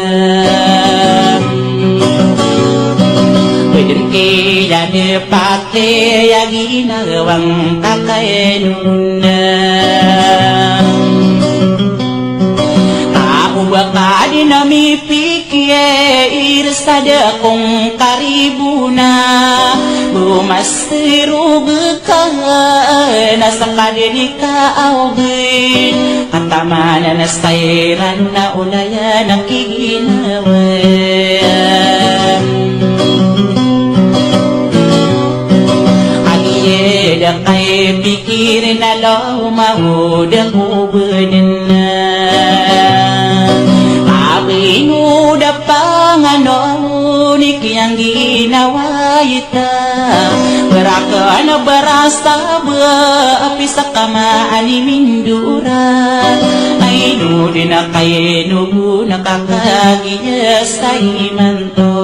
Pd dn kiyan pati a ginawa ngka kay nona. Ka o ba ka dn a mipikir sa da kon karibona, bo mas Sirog ka na sa kadini ka awgin, katamanan sa iran na olayan a kiginawa. Agiya da kay pikir na lomawd ko benen. Abino da panganon i kiyang ginawa ita. Barakan a barasa ba a pisa kamaan i mindora. Aino di na kaino bo na kakagiya sa imanto.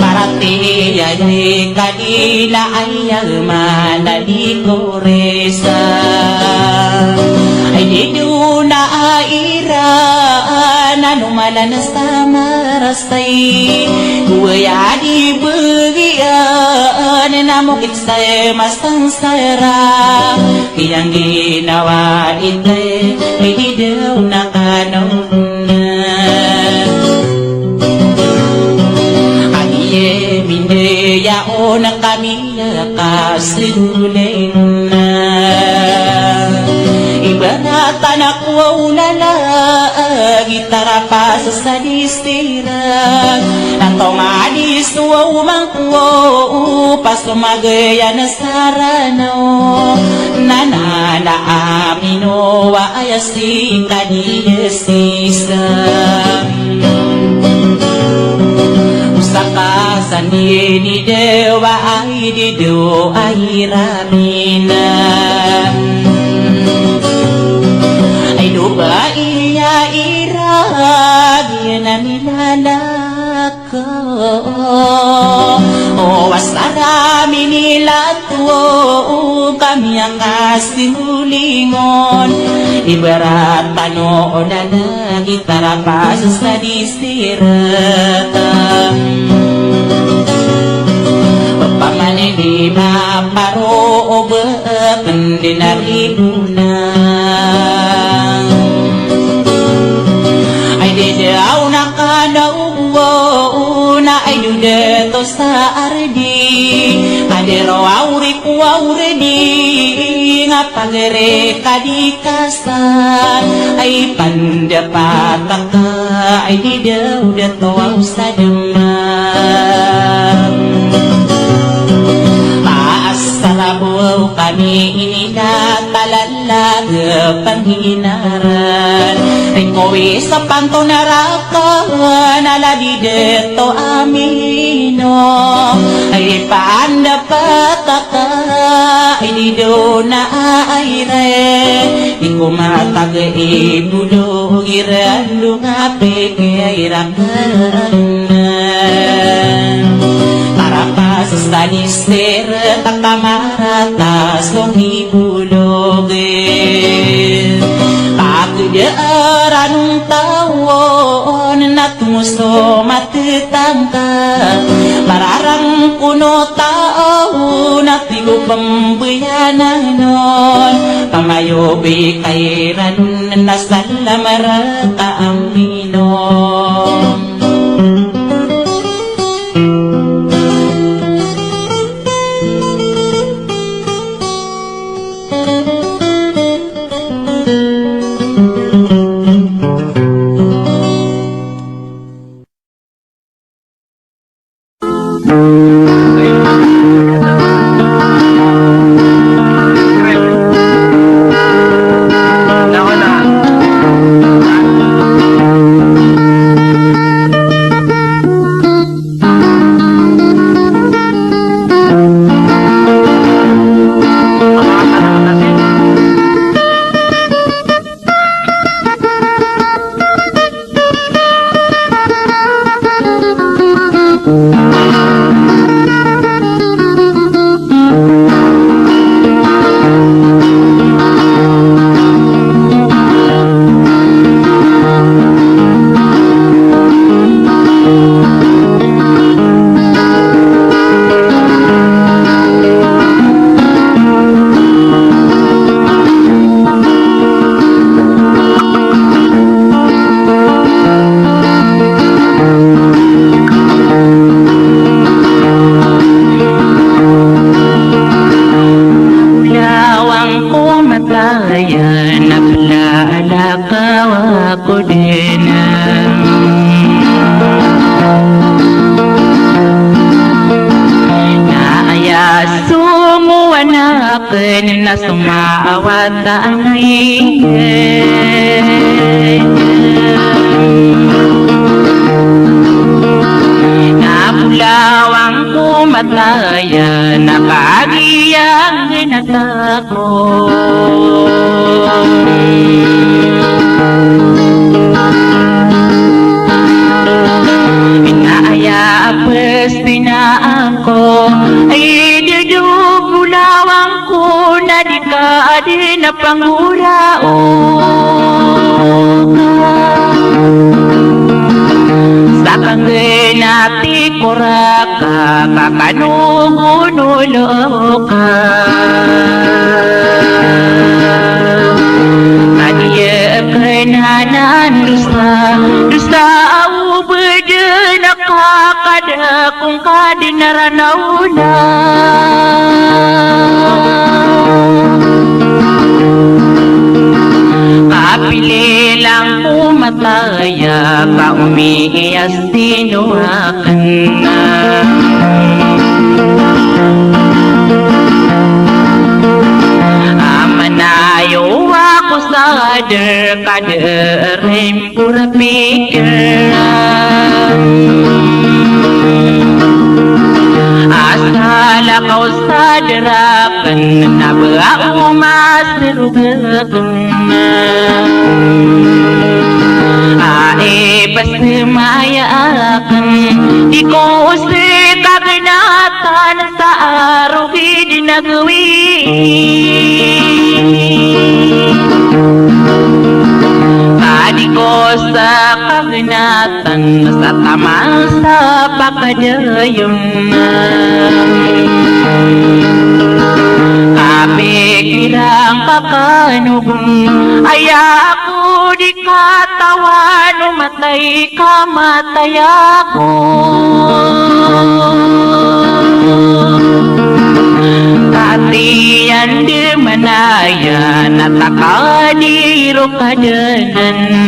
Paratiyaya i kadila ay a manali ko resa. Ay di dona a iran a nomalan sa maras Say, kowa ya di bgiyan na mokit sa masansara. Kiyang ginawa ita, ay di daw na kanona. Agiya mindayaon kami Kasiguling na ibarat anak waw na lagi tarapas sa distirak. Na tongadi so waw mangko waw pasomagayan sa ranaw. Na na na amino wa aya si kadi sisa. Usaka sandi ni dewa ay di do ay ramina. Ay do ba iya irag na milalak O, o, asara minilato, o, kami a kasimulingon. Ibarat tano o dada, gitara pasus na disirata. Opama na di maparo o ba Pndin a ribona. Ay di daw na kanaw na ay do dato sa ardi. Ay di raw awri ko awri di nga pagari ka di kasar. Ay pandapat Ka ay di daw dato aw sa dama. Paasar a bo kami ini na talalag a panghinaran. Rikowi sa panto naraka na ladi dato amino. Ay pandapat Ka ay di do na airay. Di ko matag i bolog iran do nga peke ay rakan. Tarapas sa nister, takamaratas ko di bolog. Pagdaaran tawon na tumuso mat Tangka, mararang kono taw na tig o pambayanan on. Pamayobi kairan on na salam raka amino. Aken na so maawatan ay na bolawan ko mataya na kagiya ngenatak Ina aya a pestinaan ko, ay dede o bolawan ko na di ka aden a panggoraoka. Sa kanggenati ko raka ka kano gonolo ka. Ka di aken anan dosa, dosa a obeden a kakadakong ka di na ranaw na. Kapili lang ko mataya ka omiiyas sino aken na. Amanayo ako sa der ka deren pura pikiran. Asal ako sa der aken na ba o mas rugegen. Ay, pasemaya aken, di ko sekagenatan sa arogid na gawii. Ka di ko sekagenatan sa taman sa pakadayon. Kapikiran ka kano gon, aya ako di katawan o matay ka matay ako. Katiyan de manaya na takadiro kadanan.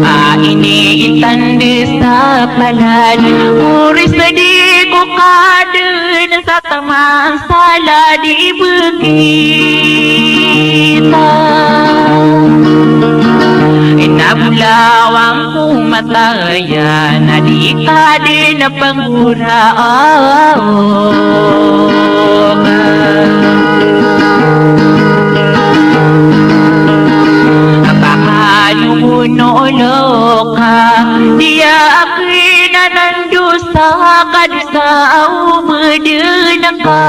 A ini itande sa palad, ori sa di ko kaden sa taman sa ladi begi ta. Ina bolawan ko mataya na di ka den a panggoraoka. Ka kano gonolo ka, di aken anan dosa ka di sa obeden ka.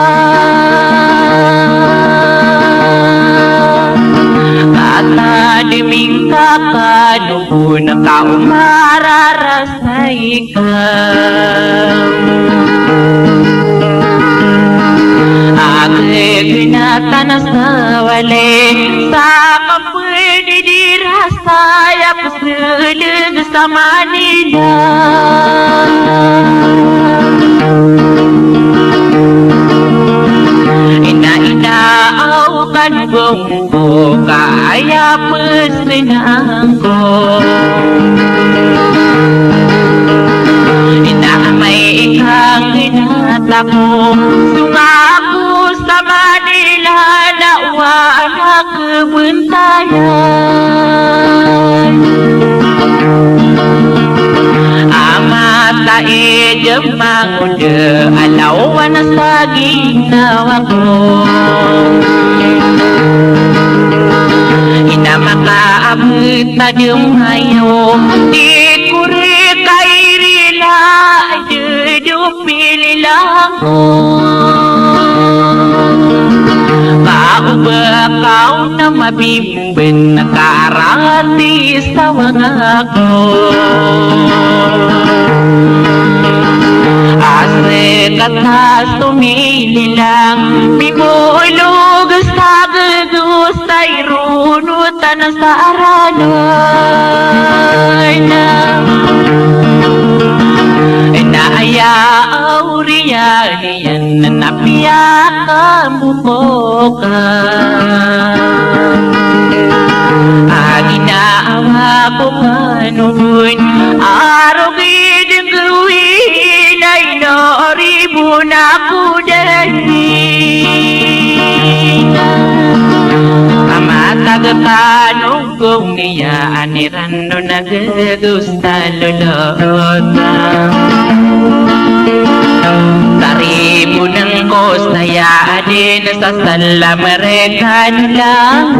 Katademing ka kano gon ka o mararasay ka. A kegenatan sa walay sa kapedidirasay a peseleg sa Manila. Ina, ina, aw kano gon ko kaya pesenaan ko. Ina, amay ka nggenat ako, songa ako sa Manila na owaan a kebentayan. A mata i diyamang o de a lawan sa ginawa ko. Ina, makaabet a di mayo, di ko reka i rila, di do pililang ko. Ka o ba ka on a mabimben ka rati sa wangak ko. A sekata so mililang, mimolog sa gedos sa ironotan sa aralan. Ina, aya awriyan iyan na piyakamboko ka. A ginawa ko kano gon a rogid Ona ko dai a matag tano ko niya aniran o nagdos ta lolota. Taribo nangko saya adin sa salam rekan lang.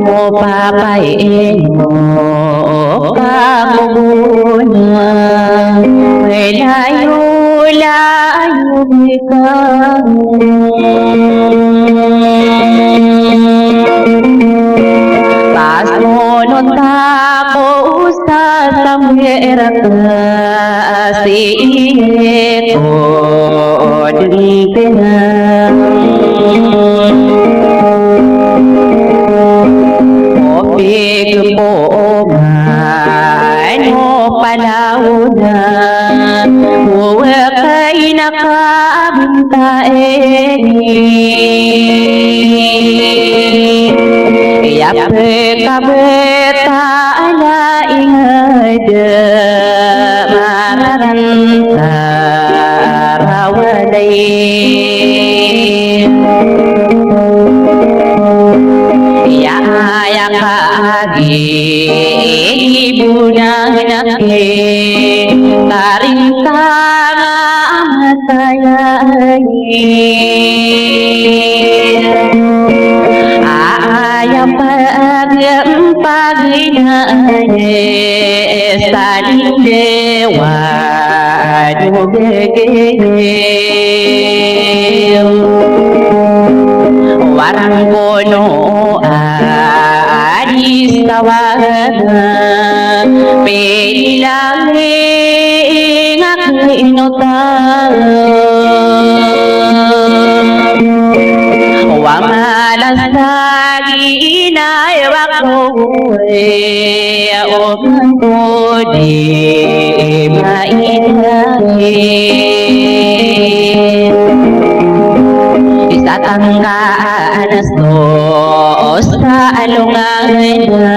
Mo papayin mo ka ko gona, malayo-layo ka. Pasonot ako sa sambirak a sii ko dengkena. Opik po mano palaw na, owek ay nakabinta ini. Iya pekabeta ala inged mararan tarawalay. Iya aya ka agi ibunan aki taring tanga matayay. Aya pag-, paginaye sa lindewan o gege. Warang kono a adis tawagan, pinilang ingak inota. Wa malas lagi inay wako. Aya o mangko di maidagi. Isa tangka anas to sa alongan na.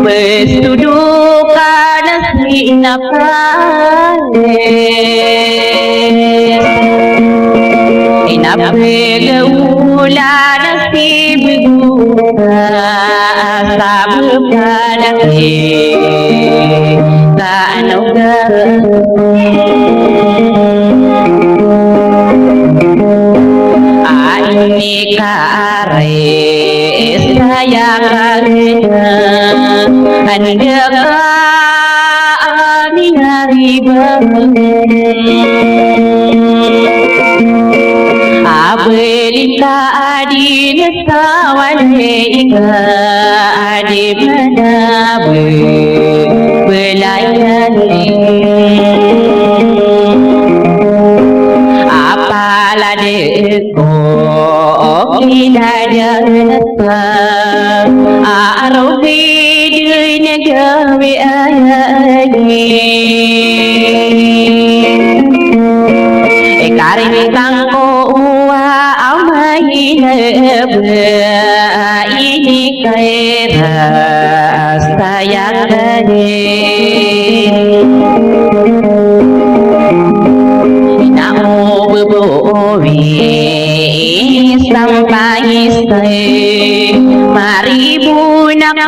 Pestudo ka na sinapa. Inapeg a olan a sibeg o ka a sabep a naki tanoga a inikaaray sa aya kagena anda ka a minariba. Abelin ka a di nesawali ka a di menabe belayan. Di na gawii a ikarin tangko a mahinaba ini kairas tayang dadi. Ina o bebo wi sampay sa maribo na ka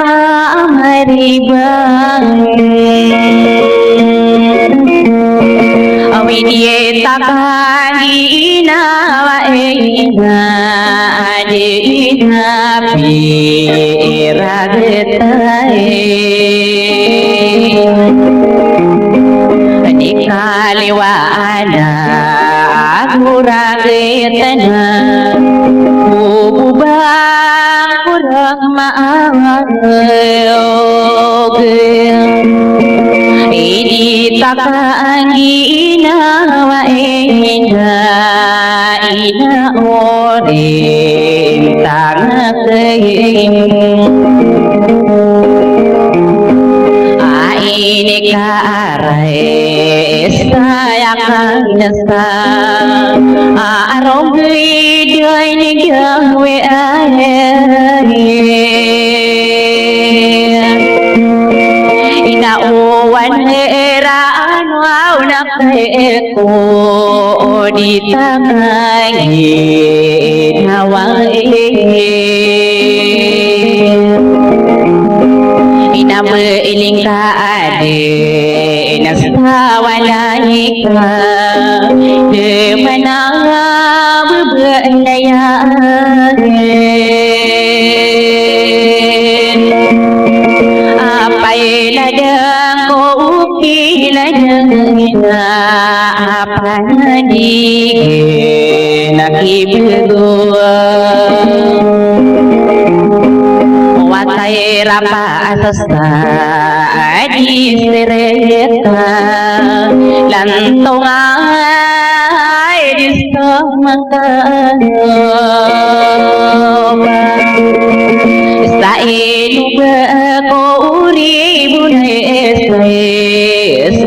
maribang. Awi di ta ka ginawa ina adi ina pira gita e. Di kaliwa ana gura gita na bubu bang kurang maawar. Idi ta ka ginawa ina, ina orin tanga kain. A ini ka aray saya ka nasa. A arong gidi ini gawe aray. Ina owan era ano aw na kaeko di ta ka ginawa e. Ina mailing ka adi ina sa walay ka di mana bebelayan. Apay ladang ko uki ladang ina, apay na di gina kibego. Watay rapa asas ta adi sireta lantonga adi sa mangkano. Sa ino ba ko uri bunay sa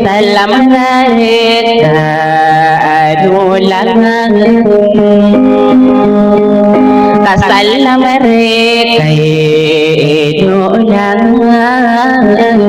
salam reka ano langan. Kasalam reka ino langan.